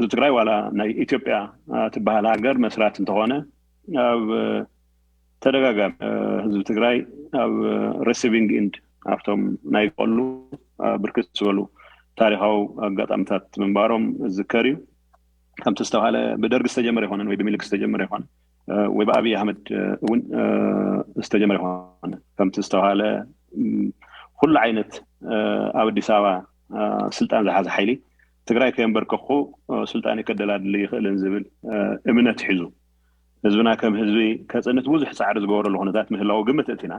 ህዝቢ ትግራይ ዋላ ናይ ኢትዮጵያ ትበሃል ሃገር መስራት እንተኾነ ኣብ ተደጋጋሚ ህዝቢ ትግራይ ኣብ receiving end ኣብቶም ናይ ዝቐሉ ብርክት ዝበሉ ታሪካዊ ኣጋጣሚታት ምንባሮም ዝከር እዩ። ከምቲ ዝተባሃለ ብደርግ ዝተጀመረ ይኮነን ወይ ብሚልክ ዝተጀመረ ይኮነ ወይ ብኣብይ ኣሕመድ እውን ዝተጀመረ ይኮነ። ከምቲ ዝተባሃለ ኩሉ ዓይነት ኣብ ኣዲስ ኣበባ ስልጣን ዝሓዘ ሓይሊ ትግራይ ከየንበርከኩ ስልጣን ከደላድል ይኽእልን ዝብል እምነት ሒዙ ህዝብና ከም ህዝቢ ከፅንት ብዙሕ ፃዕሪ ዝገበረሉ ኩነታት ምህላው ግምት እቲና።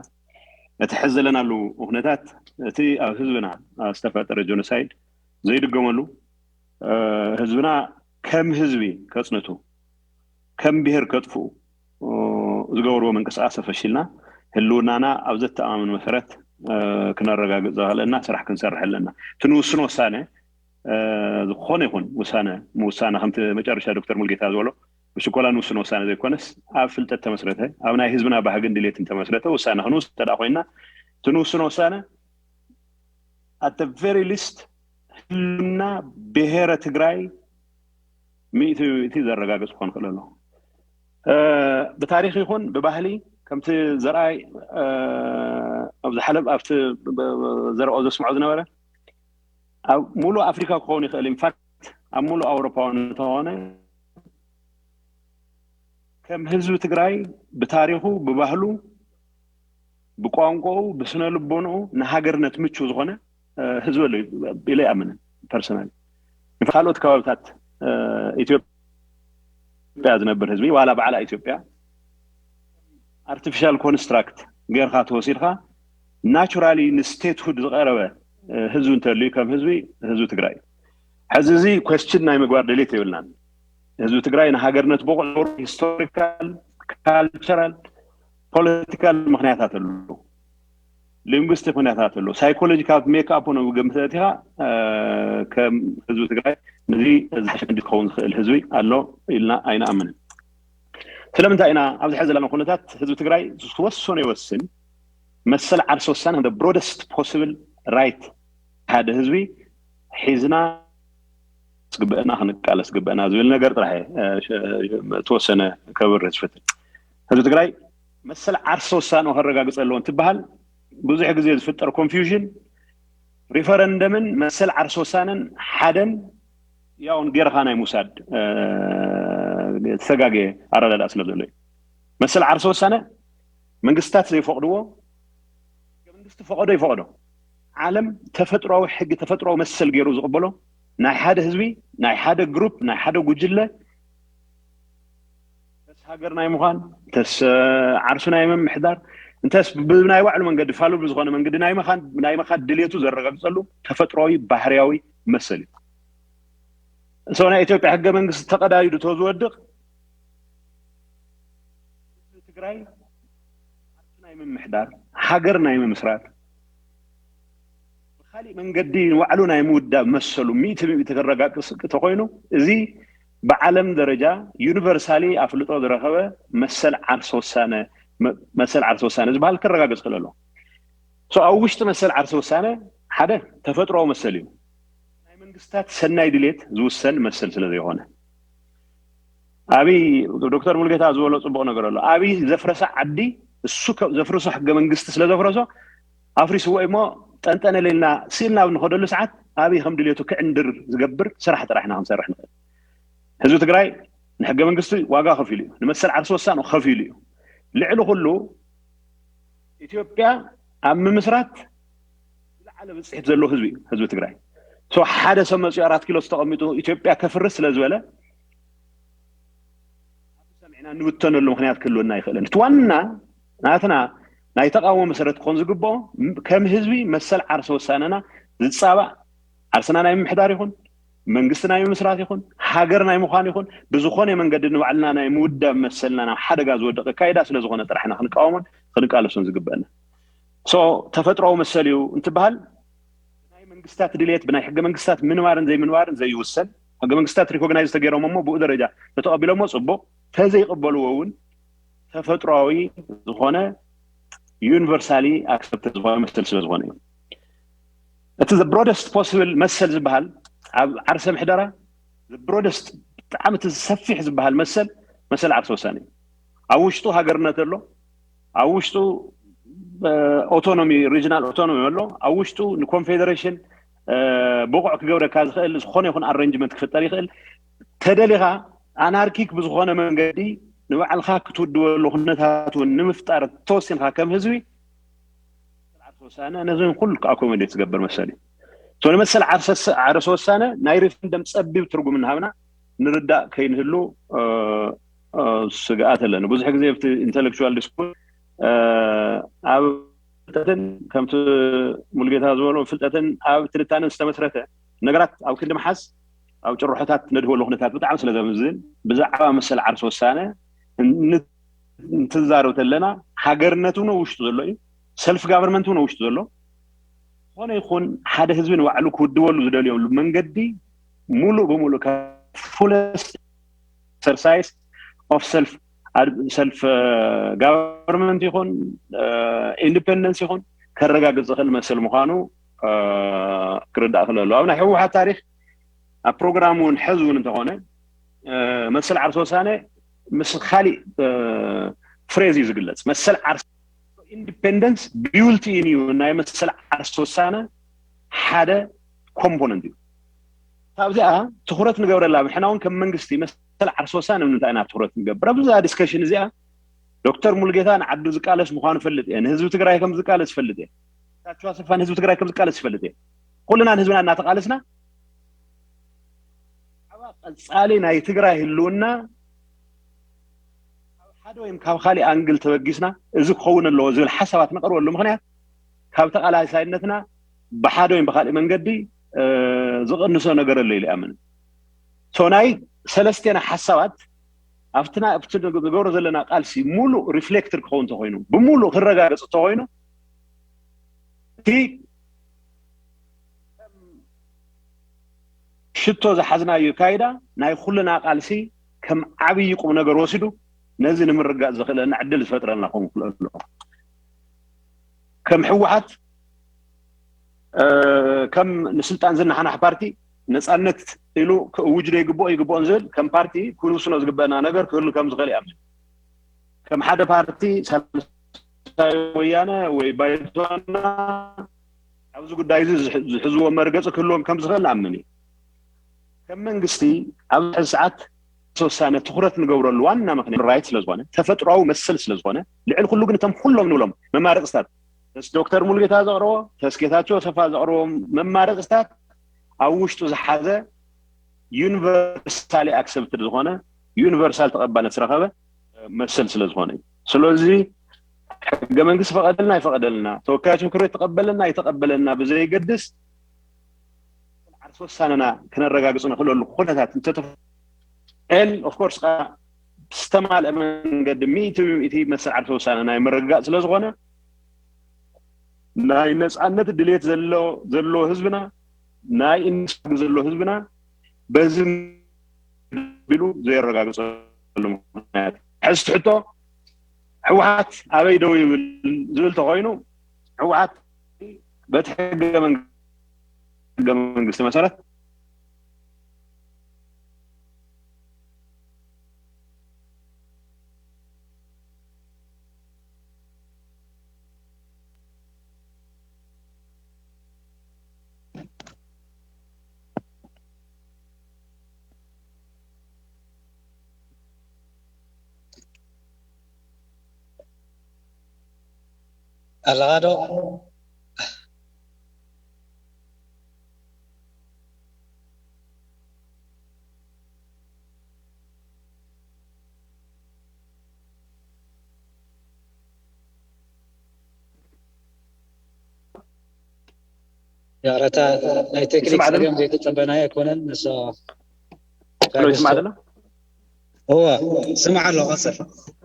እቲ ሕዚ ዘለናሉ ኩነታት እቲ ኣብ ህዝብና ዝተፈጠረ ጀኖሳይድ ዘይድገመሉ ህዝብና ከም ህዝቢ ከፅንቱ ከም ብሄር ከጥፍኡ ዝገበርዎ ምንቅስቃስ ፈሺልና ህልውናና ኣብ ዘተኣማምን መሰረት ክነረጋግፅ ዘኽእለና ስራሕ ክንሰርሕ ኣለና። እቲ ንውስን ወሳነ ዝኾነ ይኹን ውሳነ ምውሳነ ከምቲ መጨረሻ ዶክተር ሙልጌታ ዝበሎ ብሽኮላ ንውስን ወሳነ ዘይኮነስ ኣብ ፍልጠት ተመስረተ ኣብ ናይ ህዝብና ባህግን ድሌትን ተመስረተ ውሳነ ክንውስ እንተ ኮይና እቲ ንውስን ወሳነ at the very least ህልና ብሄረ ትግራይ ሚእቲ ሚእቲ ዘረጋግፅ ክኾን ክእል ኣሎ። ብታሪክ ይኹን ብባህሊ ከምቲ ዘርኣይ ኣብ ዝሓለፍ ኣብቲ ዘርኦ ዘስምዖ ዝነበረ ኣብ ሙሉእ ኣፍሪካ ክኸውን ይኽእል ኢንፋክት ኣብ ሙሉእ ኣውሮፓ እውን እንተኾነ ከም ህዝቢ ትግራይ ብታሪኹ ብባህሉ ብቋንቋኡ ብስነ ልቦንኡ ንሃገርነት ምቹ ዝኾነ ህዝቢ ኣሎ ኢለ ይኣምንን ፐርሰናል ካልኦት ከባብታት ኢትዮጵያ ዝነብር ህዝቢ ዋላ ባዕላ ኢትዮጵያ ኣርቲፊሻል ኮንስትራክት ጌርካ ተወሲድካ ናቹራሊ ንስቴትሁድ ዝቀረበ ህዝቢ እንተልዩ ከም ህዝቢ ህዝቢ ትግራይ ሕዚ እዚ ኮስችን ናይ ምግባር ድሌት የብልናን። ህዝቢ ትግራይ ንሃገርነት ብቑዕ ሂስቶሪካል ካልቸራል ፖለቲካል ምክንያታት ኣለዎ። ሊንጉስቲክ ምክንያታት ኣለዎ። ሳይኮሎጂካል ሜክኣፕ ነው ግምት እቲኻ ከም ህዝቢ ትግራይ ነዚ ዝሓሸ ክንዲ ክኸውን ዝኽእል ህዝቢ ኣሎ ኢልና ኣይንኣምንን። ስለምንታይ ኢና ኣብዚ ሕዚ ዘለና ኩነታት ህዝቢ ትግራይ ዝወሰኖ ይወስን መሰል ዓርሲ ወሳነ the broadest possible right ሓደ ህዝቢ ሒዝና ዝግበአና ክንቃለስ ዝግበአና ዝብል ነገር ጥራሕ ተወሰነ ከብር ዝፍትን ህዝቢ ትግራይ መሰል ዓርሲ ወሳነ ከረጋግፅ ኣለዎ እንትበሃል ብዙሕ ግዜ ዝፍጠር ኮንፊውዥን ሪፈረንደምን መሰል ዓርሲ ወሳነን ሓደን ያውን ጌርኻ ናይ ምውሳድ ተጋገ ኣረዳዳ ስለ ዘሎ እዩ። መሰል ዓርሲ ወሳነ መንግስታት ዘይፈቕድዎ መንግስቲ ፈቐዶ ይፈቐዶ ዓለም ተፈጥሮዊ ሕጊ ተፈጥሮዊ መሰል ገይሩ ዝቕበሎ ናይ ሓደ ህዝቢ ናይ ሓደ ግሩፕ ናይ ሓደ ጉጅለ ተስ ሃገር ናይ ምዃን ተስ ዓርሱ ናይ ምምሕዳር እንተስ ብናይ ባዕሉ መንገዲ ፋሉል ብዝኾነ መንገዲ ናይ ምኻድ ድሌቱ ዘረጋግፀሉ ተፈጥሮዊ ባህርያዊ መሰል እዩ። ሰው ናይ ኢትዮጵያ ሕገ መንግስቲ ተቐዳዲዱ ተዝወድቕ ትግራይ ናይ ምምሕዳር ሃገር ናይ ምምስራት ብካሊእ መንገዲ ንባዕሉ ናይ ምውዳብ መሰሉ ሚእቲ ሚእቲ ክረጋግፅ ተኮይኑ እዚ ብዓለም ደረጃ ዩኒቨርሳሊ ኣፍልጦ ዝረኸበ መሰል ዓርሲ ወሳነ መሰል ዓርሲ ወሳነ ዝበሃል ክረጋግፅ ክእል ኣሎ። ኣብ ውሽጢ መሰል ዓርሲ ወሳነ ሓደ ተፈጥሮዊ መሰል እዩ። ናይ መንግስታት ሰናይ ድሌት ዝውሰን መሰል ስለ ዘይኮነ ኣብይ ዶክተር ሙልጌታ ዝበሎ ፅቡቅ ነገር ኣሎ። ኣብይ ዘፍረሰ ዓዲ እሱ ዘፍርሶ ሕገ መንግስቲ ስለ ዘፍረሶ ኣፍሪስዎ እሞ ጠንጠነ ሌልና ስእልና ኣብ ንኸደሉ ሰዓት ኣብይ ከም ድሌቱ ክዕንድር ዝገብር ስራሕ ጥራሕ ኢና ክንሰርሕ ንኽእል። ህዝቢ ትግራይ ንሕገ መንግስቲ ዋጋ ከፊሉ እዩ። ንመሰል ዓርሲ ወሳኑ ከፊሉ እዩ። ልዕሊ ኩሉ ኢትዮጵያ ኣብ ምምስራት ዝለዓለ ብፅሒት ዘለዎ ህዝቢ እዩ ህዝቢ ትግራይ። ሓደ ሰብ መፅኡ ኣራት ኪሎ ዝተቐሚጡ ኢትዮጵያ ከፍርስ ስለ ዝበለ ሰሚዕና ንብተነሉ ምክንያት ክህልወና ኣይክእልን። እቲ ዋና ናትና ናይ ተቃውሞ መሰረት ክኾን ዝግብኦ ከም ህዝቢ መሰል ዓርሰ ውሳነና ዝፃባእ ዓርስና ናይ ምምሕዳር ይኹን መንግስቲ ናይ ምምስራት ይኹን ሃገር ናይ ምዃን ይኹን ብዝኾነ መንገዲ ንባዕልና ናይ ምውዳብ መሰልና ናብ ሓደጋ ዝወድቕ ኣካይዳ ስለዝኾነ ጥራሕ ኢና ክንቃወሞን ክንቃለሶን ዝግበአና። ተፈጥሮዊ መሰል እዩ እንትበሃል ብናይ መንግስታት ድልየት ብናይ ሕገ መንግስታት ምንባርን ዘይምንባርን ዘይውሰን ሕገ መንግስታት ሪኮግናይዝ ተገይሮም እሞ ብኡ ደረጃ ተተቐቢሎሞ ፅቡቕ ተዘይቕበልዎ እውን ተፈጥሮዊ ዝኾነ ዩኒቨርሳሊ ኣክሰፕተ ዝኾነ መሰል ስለ ዝኾነ እዩ። እቲ broadest possible መሰል ዝበሃል ኣብ ዓርሰ ምሕደራ ብሮደስት ብጣዕሚ እቲ ሰፊሕ ዝበሃል መሰል መሰል ዓርሰ ውሳነ እዩ። ኣብ ውሽጡ ሃገርነት ኣሎ፣ ኣብ ውሽጡ ኣውቶኖሚ፣ ሪጅናል ኣውቶኖሚ ኣሎ፣ ኣብ ውሽጡ ንኮንፌደሬሽን ብቑዕ ክገብረካ ዝኽእል ዝኾነ ይኹን ኣረንጅመንት ክፍጠር ይኽእል። ተደሊኻ ኣናርኪክ ብዝኾነ መንገዲ ንባዕልካ ክትውድበሉ ኩነታት እውን ንምፍጣር ተወሲንካ ከም ህዝቢ ዓርሰ ውሳነ ነዚ ኩሉ ኣኮሞዴት ዝገብር መሰል እዩ። ንመሰል ዓርሰ ውሳነ ናይ ሪፈረንደም ፀቢብ ትርጉም እናሃብና ንርዳእ ከይንህሉ ስግኣት ኣለኒ። ብዙሕ ግዜ ኣብቲ ኢንተሌክቹዋል ዲስኮርስ ኣብ ፍልጠትን ከምቲ ሙሉጌታ ዝበሎ ፍልጠትን ኣብ ትንታነን ዝተመስረተ ነገራት ኣብ ክንዲ ምሓዝ ኣብ ጭርሖታት ነድህበሉ ኩነታት ብጣዕሚ ስለ ዘምዝን ብዛዕባ መሰል ዓርሰ ውሳነ እንትዛረብ ተለና ሃገርነት እውን ውሽጡ ዘሎ እዩ፣ ሰልፍ ጋቨርንመንት እውን ውሽጡ ዘሎ ዝኾነ ይኹን ሓደ ህዝቢ ንባዕሉ ክውድበሉ ዝደልየሉ መንገዲ ሙሉእ ብሙሉእ ፉለስት ኤክሰርሳይዝ ኦፍ ሰልፍ ሰልፍ ጋቨርንመንት ይኹን ኢንዲፐንደንስ ይኹን ከረጋግፅ ዝኽእል መሰል ምዃኑ ክርዳእ ክለሉ ኣብ ናይ ህወሓት ታሪክ ኣብ ፕሮግራም እውን ሕዝ እውን እንተኾነ መሰል ዓርሰ ውሳነ ምስ ካሊእ ፍሬዝ እዩ ዝግለፅ። መሰል ዓርሰ ኢንዲፔንደንስ ቢውልት ኢን እዩ ናይ መሰል ዓርሰ ውሳነ ሓደ ኮምፖነንት እዩ። ካብዚኣ ትኩረት ንገብረላ ብሕና እውን ከም መንግስቲ መሰል ዓርሰ ውሳነ ንምንታይ ኢና ትኩረት ንገብር ኣብዚ ዲስከሽን እዚኣ ዶክተር ሙሉጌታ ንዓዱ ዝቃለስ ምዃኑ ፈልጥ እየ። ንህዝቢ ትግራይ ከም ዝቃለስ ፈልጥ እየ። ጌታቸው ኣሰፋ ንህዝቢ ትግራይ ከም ዝቃለስ ይፈልጥ እየ። ኩልና ንህዝብና እናተቃለስና ብዛዕባ ቀፃሊ ናይ ትግራይ ህልውና ካብ ሓደ ወይም ካብ ካሊእ ኣንግል ተበጊስና እዚ ክኸውን ኣለዎ ዝብል ሓሳባት ነቅርበሉ ምክንያት ካብ ተቃላሳይነትና ብሓደ ወይም ብካሊእ መንገዲ ዝቅንሶ ነገር ኣሎ ኢለ ይኣምን። ናይ ሰለስቴና ሓሳባት ኣብቲ ዝገብሮ ዘለና ቃልሲ ሙሉእ ሪፍሌክትድ ክኸውን እንተኮይኑ ብሙሉእ ክረጋገፅ እንተኮይኑ እቲ ሽቶ ዝሓዝናዮ ካይዳ ናይ ኩልና ቃልሲ ከም ዓብዪ ቁም ነገር ወሲዱ ነዚ ንምርጋፅ ዘኽእለና ዕድል ዝፈጥረልና ክኸውን ክኽእል ኣለዎ። ከም ህወሓት ከም ንስልጣን ዝነሓናሕ ፓርቲ ነፃነት ኢሉ ክእውጅ ዶ ይግብኦ ይግብኦን ዝብል ከም ፓርቲ ክንውስኖ ዝግበአና ነገር ክህሉ ከም ዝኽእል ይኣምን። ከም ሓደ ፓርቲ ሳልሳይ ወያነ ወይ ባይቶና ኣብዚ ጉዳይ እዚ ዝሕዝዎ መርገፂ ክህልዎም ከም ዝኽእል ንኣምን እዩ። ከም መንግስቲ ኣብዚ ሕዚ ሰዓት ዓርሰ ውሳነ ትኩረት ንገብረሉ ዋና ምክንያት ራይት ስለዝኾነ ተፈጥሯዊ መሰል ስለዝኾነ ልዕሊ ኩሉ ግን እቶም ኩሎም ንብሎም መማረፅታት ተስ ዶክተር ሙሉጌታ ዘቕረቦ ተስ ጌታቸው ኣሰፋ ዘቕረቦም መማረፅታት ኣብ ውሽጡ ዝሓዘ ዩኒቨርሳሊ ኣክሰፕትድ ዝኾነ ዩኒቨርሳል ተቐባልነት ዝረኸበ መሰል ስለዝኾነ እዩ። ስለዚ ሕገ መንግስቲ ፈቐደልና ይፈቐደልና፣ ተወካዮች ምክር ቤት ተቐበለና ይተቐበለና ብዘይገድስ ዓርሰ ውሳነና ክነረጋግፅ ንኽእለሉ ኩነታት እንተተፈ ኦፍኮርስ ዝተማልአ መንገዲ ሚእቲ ብሚእቲ መሰል ዓርሰ ውሳነ ናይ ምርግጋፅ ስለዝኾነ ናይ ነፃነት ድሌት ዘሎ ህዝብና ናይ ኢንዱስትሪ ዘሎ ህዝብና በዚ ቢሉ ዘየረጋግፀሉ ምክንያት ሕዝቲ ሕቶ ህወሓት ኣበይ ደው ይብል ዝብል ተኮይኑ ህወሓት በቲ ሕገ መንግስቲ መሰረት ኣለኻ ዶ? ያረታ ናይ ቴክኒክ ይስማዕ ዶ? ጸገም ዘይተጸበናዮ ኣይኮነን። ንሶ ሎ ይስማዕ ዘሎ? እወ፣ ስማዕ ኣሎ፣ ቀጽል።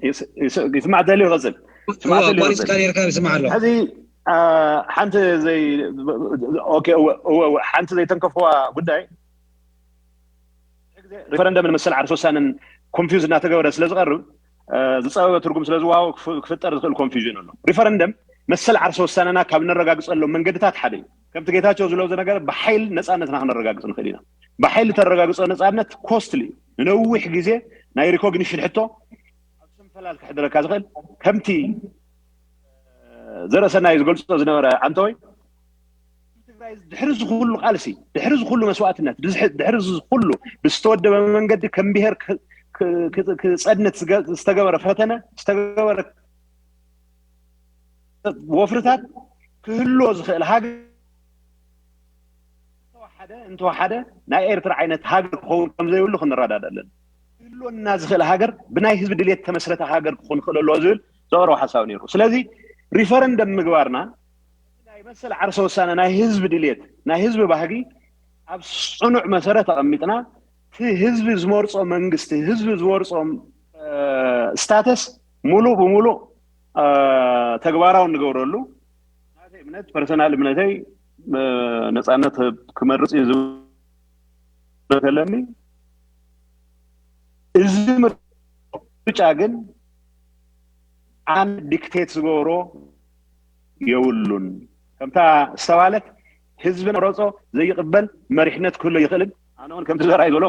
ይስ- ይስ- ይስማዕ ተልዩ ቀጽል። ስማዕ እወ፣ ተልዩ ኣቋሪጽካ ቀጽል። ነርካ፣ ይስማዕ ኣሎ። ሕዚ ሓንቲ ዘይ ኦኬ፣ እወ፣ እወ፣ እወ፣ ሓንቲ ዘይተንከፍዋ ጉዳይ ሪፈረንደምን መሰል ዓርሰ ውሳንን ኮንፊውዝ እናተገበረ ስለ ዝቐርብ ዝፀበበ ትርጉም ስለ ዝወሃቦ ክፍጠር ዝኽእል ኮንፊውዥን ኣሎ። ሪፈረንደም መሰል ዓርሰ ውሳነና ካብ ነረጋግፀሎም መንገድታት ሓደ እዩ። ከምቲ ጌታቸው ዝብሎ ዝነበረ ብሓይል ነፃነትና ክነረጋግፅ ንኽእል ኢና። ብሓይል ተረጋግፆ ነፃነት ኮስትሊ እዩ። ንነዊሕ ግዜ ናይ ሪኮግኒሽን ሕቶ ኣብ ሰንፈላል ከሕድረካ ዝኽእል ከምቲ ዘርእሰናይ ዝገልፆ ዝነበረ ዓንተወይ ትግራይ ድሕሪ ዝኩሉ ቃልሲ ድሕሪ ዝኩሉ መስዋእትነት ድሕሪ ዝኩሉ ብዝተወደበ መንገዲ ከም ብሄር ክፀድነት ዝተገበረ ፈተነ ዝተገበረ ወፍርታት ክህልዎ ዝኽእል ሃገር እንተወሓደ እንተወሓደ ናይ ኤርትራ ዓይነት ሃገር ክኸውን ከም ዘይብሉ ክንረዳዳ ኣለና። ክህልወና ዝኽእል ሃገር ብናይ ህዝቢ ድልየት ተመስረተ ሃገር ክኾን ክእል ኣለዎ ዝብል ዘቕረቦ ሓሳብ ነይሩ። ስለዚ ሪፈረንደም ምግባርና ናይ መሰል ዓርሰ ውሳነ ናይ ህዝቢ ድልየት ናይ ህዝቢ ባህጊ ኣብ ፅኑዕ መሰረት ኣቐሚጥና እቲ ህዝቢ ዝመርፆ መንግስቲ ህዝቢ ዝመርፆ ስታተስ ሙሉእ ብሙሉእ ተግባራዊ እንገብረሉ ናተይ እምነት ፐርሰናል እምነተይ ነፃነት ክመርፅ እዩ ዝብለተለኒ እዚ ምርጫ ግን ኣነ ዲክቴት ዝገብሮ የብሉን። ከምታ ዝተባለት ህዝቢ መረፆ ዘይቅበል መሪሕነት ክህሎ ይኽእልን ኣነ እውን ከምቲ ዘርኣይ ዘሎ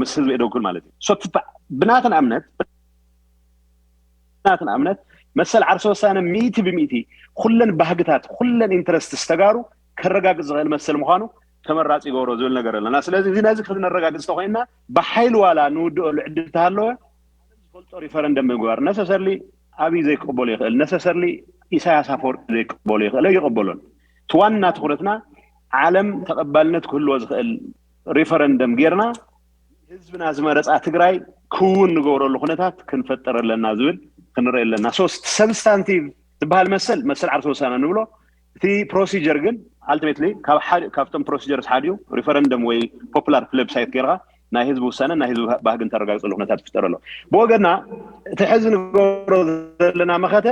ምስ ህዝቢ የደውክል ማለት እዩ። ብናትን እምነት ናትን እምነት መሰል ዓርሰ ውሳነ ሚእቲ ብሚእቲ ኩለን ባህግታት ኩለን ኢንትረስት ዝተጋሩ ከረጋግፅ ዝኽእል መሰል ምዃኑ ተመራፂ ይገብሮ ዝብል ነገር ኣለና። ስለዚ እዚ ነዚ ክነረጋግፅ ተኮይንና ብሓይሊ ዋላ ንውድኦሉ ዕድል ተሃለወ ዝፈልጦ ሪፈረንደም ምግባር ነሰሰርሊ ኣብይ ዘይክቕበሎ ይኽእል ነሰሰርሊ ኢሳያስ ኣፈወርቂ ዘይክቕበሎ ይኽእል ይቕበሎን እቲ ዋና ትኩረትና ዓለም ተቐባልነት ክህልዎ ዝኽእል ሪፈረንደም ጌርና ህዝብና ዝመረፃ ትግራይ ክውን ንገብረሉ ኩነታት ክንፈጥር ኣለና ዝብል ክንርኢ ኣለና። ሶስት ሰብስታንቲቭ ዝበሃል መሰል መሰል ዓርሰ ውሳነ ንብሎ እቲ ፕሮሲጀር ግን ኣልቲሜትሊ ካብቶም ፕሮሲጀርስ ሓደ እዩ። ሪፈረንደም ወይ ፖፑላር ፕለብሳይት ጌርካ ናይ ህዝቢ ውሳነ ናይ ህዝቢ ባህግን ተረጋግፀሉ ኩነታት ክፍጠር ኣሎ። ብወገና እቲ ሕዚ ንገብሮ ዘለና መኸተ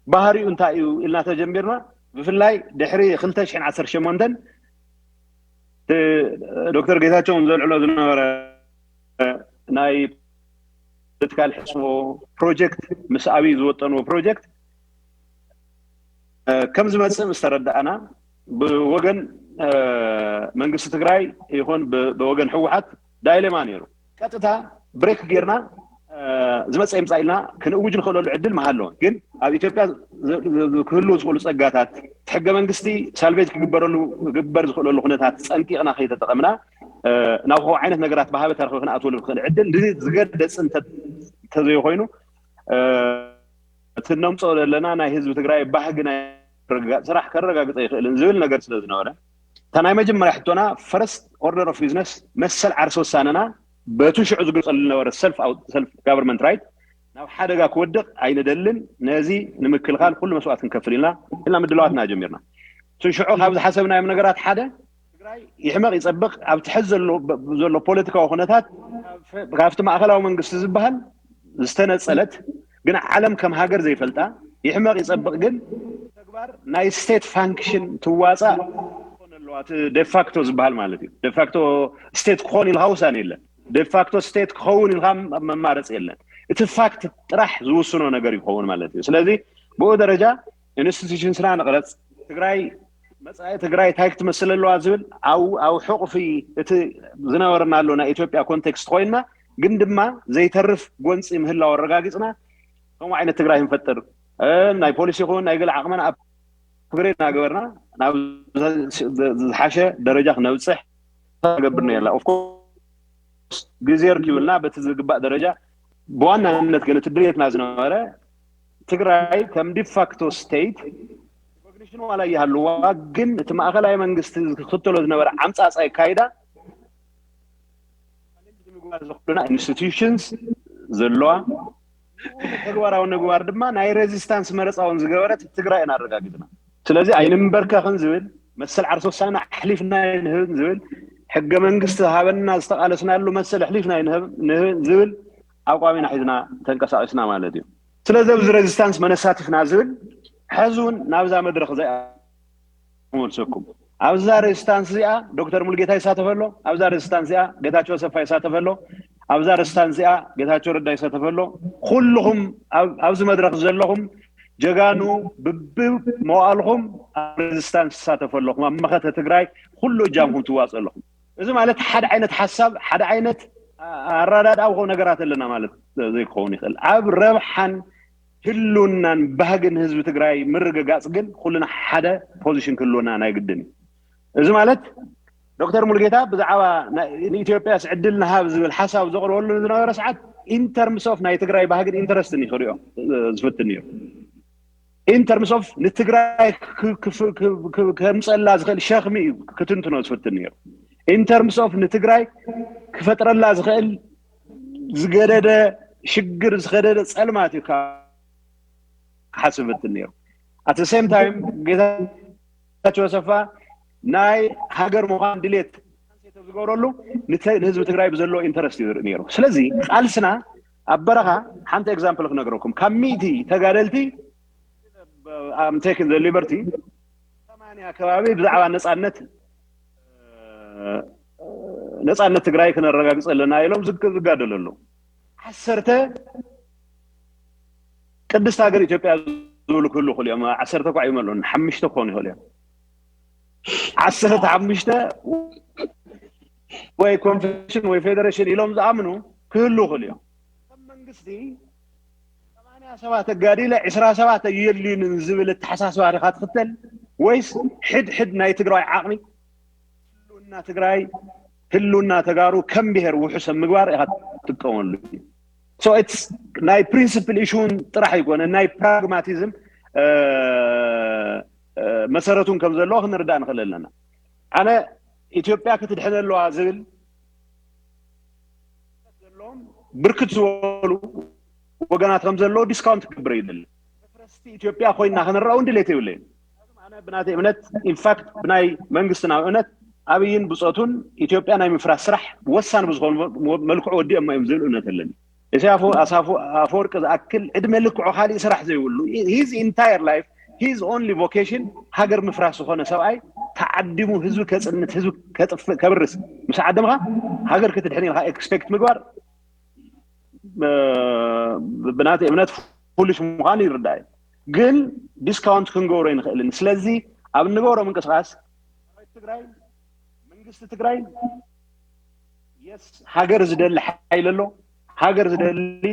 ባህሪኡ እንታይ እዩ ኢልና ተጀሚርና ብፍላይ ድሕሪ ክልተ ሽሕን ዓሰርተ ሸሞንተን ዶክተር ጌታቸው ዘልዕሎ ዝነበረ ናይ ፖለቲካል ሕስቦ ፕሮጀክት ምስ ኣብይ ዝወጠንዎ ፕሮጀክት ከም ዝመፅእ ምስ ተረዳእና ብወገን መንግስቲ ትግራይ ይኹን ብወገን ህወሓት ዳይሌማ ነይሩ። ቀጥታ ብሬክ ጌርና ዝመፀ ይምፃእ ኢልና ክንእውጅ ንኽእለሉ ዕድል ምሃለወ። ግን ኣብ ኢትዮጵያ ክህልው ዝኽእሉ ፀጋታት ሕገ መንግስቲ ሳልቬጅ ክግበረሉ ክግበር ዝኽእለሉ ኩነታት ፀንቂቕና ከይተጠቐምና ናብ ከምኡ ዓይነት ነገራት ብሃበ ተረኽበ ክንኣትወሉ ንኽእል ዕድል ዝገደፅ እንተዘይኮይኑ እቲ ነምፅኦ ዘለና ናይ ህዝቢ ትግራይ ባህጊ ናይ ስራሕ ከረጋግፀ ይኽእልን ዝብል ነገር ስለ ዝነበረ እታ ናይ መጀመርያ ሕቶና ፈረስት ኦርደር ኦፍ ቢዝነስ መሰል ዓርሰ ውሳነና በቱ ሽዑ ዝግልፀሉ ዝነበረ ሰልፍ ጋቨርንመንት ራይት ናብ ሓደጋ ክወድቕ ኣይንደልን። ነዚ ንምክልኻል ኩሉ መስዋእት ክንከፍል ኢልና ኢልና ምድላዋትና ጀሚርና። እቲ ሽዑ ካብ ዝሓሰብናዮም ነገራት ሓደ ትግራይ ይሕመቕ ይፀብቕ ኣብቲ ሕዚ ዘሎ ፖለቲካዊ ኩነታት ካብቲ ማእኸላዊ መንግስቲ ዝበሃል ዝተነፀለት ግን ዓለም ከም ሃገር ዘይፈልጣ ይሕመቕ ይፀብቕ ግን ተግባር ናይ ስቴት ፋንክሽን ትዋፃእ ኣለዋ። ዴፋክቶ ዝበሃል ማለት እዩ። ዴፋክቶ ስቴት ክኾን ኢልካ ውሳኔ የለን። ዴፋክቶ ስቴት ክኸውን ኢልካ መማረፂ የለን። እቲ ፋክት ጥራሕ ዝውስኖ ነገር ይኸውን ማለት እዩ። ስለዚ ብኡ ደረጃ ኢንስቲቱሽንስና ንቕረፅ ትግራይ መፃኢ ትግራይ እንታይ ክትመስል ኣለዋ ዝብል ኣብ ሕቑፊ እቲ ዝነበረና ኣሎ ናይ ኢትዮጵያ ኮንቴክስት ኮይንና ግን ድማ ዘይተርፍ ጎንፂ ምህላው ኣረጋጊፅና ከምኡ ዓይነት ትግራይ ክንፈጥር ናይ ፖሊሲ ይኹን ናይ ገለ ዓቕመና ኣፕግሬድ እናገበርና ናብ ዝሓሸ ደረጃ ክነብፅሕ ገብር ነርና። ኦፍኮርስ ግዜ ርኪብልና በቲ ዝግባእ ደረጃ ብዋናነት ግን እቲ ድሌትና ዝነበረ ትግራይ ከም ዲፋክቶ ስቴት ሪኮግኒሽን ዋላ ይሃልዋ ግን እቲ ማእኸላይ መንግስቲ ዝክተሎ ዝነበረ ዓምፃፃ ይካይዳ ንምግባር ዘኽእሉና ኢንስቲቱሽንስ ዘለዋ ተግባራዊ ምግባር ድማ ናይ ሬዚስታንስ መረፃውን ዝገበረት ትግራይ ኢና ኣረጋጊፅና። ስለዚ ኣይንንበርከኽን ዝብል መሰል ዓርሰ ውሳነ ኣሕሊፍና ንህብን ዝብል ሕገ መንግስቲ ሃበና ዝተቃለስናሉ መሰል ኣሕሊፍና ንህብን ዝብል ኣቋም ኢና ሒዝና ተንቀሳቂስና ማለት እዩ። ስለዚ ኣብዚ ሬዚስታንስ መነሳቲፍና ዝብል ሕዚ እውን ናብዛ መድረክ እዚኣ ክመልሰኩም ኣብዛ ሬዚስታንስ እዚኣ ዶክተር ሙሉጌታ ይሳተፈ ኣሎ። ኣብዛ ሬዚስታንስ እዚኣ ጌታቸው ኣሰፋ ይሳተፈ ኣሎ። ኣብዛ ሬዚስታንስ እዚኣ ጌታቸው ረዳ ይሳተፈ ኣሎ። ኩልኹም ኣብዚ መድረክ ዘለኹም ጀጋኑ ብብመዋእልኹም ኣብ ሬዚስታንስ ትሳተፉ ኣለኹም፣ ኣብ መኸተ ትግራይ ኩሉ እጃምኩም ትዋፅኡ ኣለኹም። እዚ ማለት ሓደ ዓይነት ሓሳብ፣ ሓደ ዓይነት ኣረዳድኣ ኮ ነገራት ኣለና ማለት ዘይክኸውን ይኽእል። ኣብ ረብሓን ህልውናን ባህግን ህዝቢ ትግራይ ምርግጋፅ ግን ኩልና ሓደ ፖዚሽን ክህልወና ናይ ግድን እዩ። እዚ ማለት ዶክተር ሙሉጌታ ብዛዕባ ንኢትዮጵያ ዕድል ንሃብ ዝብል ሓሳብ ዘቕርበሉ ዝነበረ ሰዓት ኢንተርምስ ኦፍ ናይ ትግራይ ባህግን ኢንተረስትን ይኽሪኦ ዝፍትን ነይሩ። ኢንተርምስ ኦፍ ንትግራይ ከምፀላ ዝኽእል ሸኽሚ እዩ ክትንትኖ ዝፍትን ነይሩ። ኢንተርምስ ኦፍ ንትግራይ ክፈጥረላ ዝኽእል ዝገደደ ሽግር ዝኸደደ ፀልማት እዩ ክሓስብ ዝፍትን ነይሩ። ኣት ሴም ታይም ጌታቸው ኣሰፋ ናይ ሃገር ምዃን ድሌት ዝገብረሉ ንህዝቢ ትግራይ ብዘለዎ ኢንተረስት እዩ ዝርኢ ነይሩ። ስለዚ ቃልስና ኣብ በረኻ ሓንቲ ኤግዛምፕል ክነግረኩም፣ ካብ ሚእቲ ተጋደልቲ ኣም ቴክን ዘ ሊበርቲ ሰማንያ ከባቢ ብዛዕባ ነፃነት ነፃነት ትግራይ ክነረጋግፅ ኣለና ኢሎም ዝጋደሉ ኣለዉ። ዓሰርተ ቅድስት ሃገር ኢትዮጵያ ዝብሉ ክህሉ ይኽእሉ እዮም። ዓሰርተ እኳ ይመልኡን ሓሙሽተ ክኾኑ ይኽእሉ እዮም። ዓሰርተ ሓሙሽተ ወይ ኮንፌዴሬሽን ወይ ፌዴሬሽን ኢሎም ዝኣምኑ ክህሉ ይኽእሉ እዮም። ከም መንግስቲ ሰማንያ ሰባት ኣጋዲለ ዕስራ ሰባት ኣየድልዩንን ዝብል ኣተሓሳስባ ዲኻ ትኽተል ወይስ ሕድሕድ ናይ ትግራይ ዓቕሚ ህልውና ትግራይ ህልውና ተጋሩ ከም ብሄር ውሑሰ ምግባር ኢኻ ትጥቀመሉ። ናይ ፕሪንስፕል ኢሹን ጥራሕ ኣይኮነ ናይ ፕራግማቲዝም መሰረቱን ከም ዘለዎ ክንርዳእ ንኽእል ኣለና። ኣነ ኢትዮጵያ ክትድሕነ ኣለዋ ዝብል ዘለዎም ብርክት ዝበሉ ወገናት ከም ዘለዎ ዲስካውንት ክገብር ይደሊ። መፍረስቲ ኢትዮጵያ ኮይና ክንረኣ እውን ድሌት የብለይን። ኣነ ብናተይ እምነት ኢንፋክት ብናይ መንግስትና እምነት ኣብይን ብፆቱን ኢትዮጵያ ናይ ምፍራስ ስራሕ ወሳኒ ብዝኾኑ መልክዑ ወዲኦሞ እዮም ዝብል እምነት ኣለኒ። ኢሳያስ ኣፈወርቂ ዝኣክል ዕድመ ልክዑ ካሊእ ስራሕ ዘይብሉ his entire life his only vocation ሃገር ምፍራስ ዝኾነ ሰብኣይ ተዓዲሙ ህዝቢ ከፅንት ህዝቢ ከጥፍእ ከብርስ ምስ ዓደምኻ ሃገር ክትድሕን ኢልካ ኤክስፔክት ምግባር ብናተይ እምነት ፉሊሽ ምዃኑ ይርዳእ እዩ። ግን ዲስካውንት ክንገብሮ ይንኽእልን። ስለዚ ኣብ እንገብሮ ምንቅስቃስ ትግራይ መንግስቲ ትግራይ የስ ሃገር ዝደሊ ሓይል ኣሎ። ሃገር ዝደሊ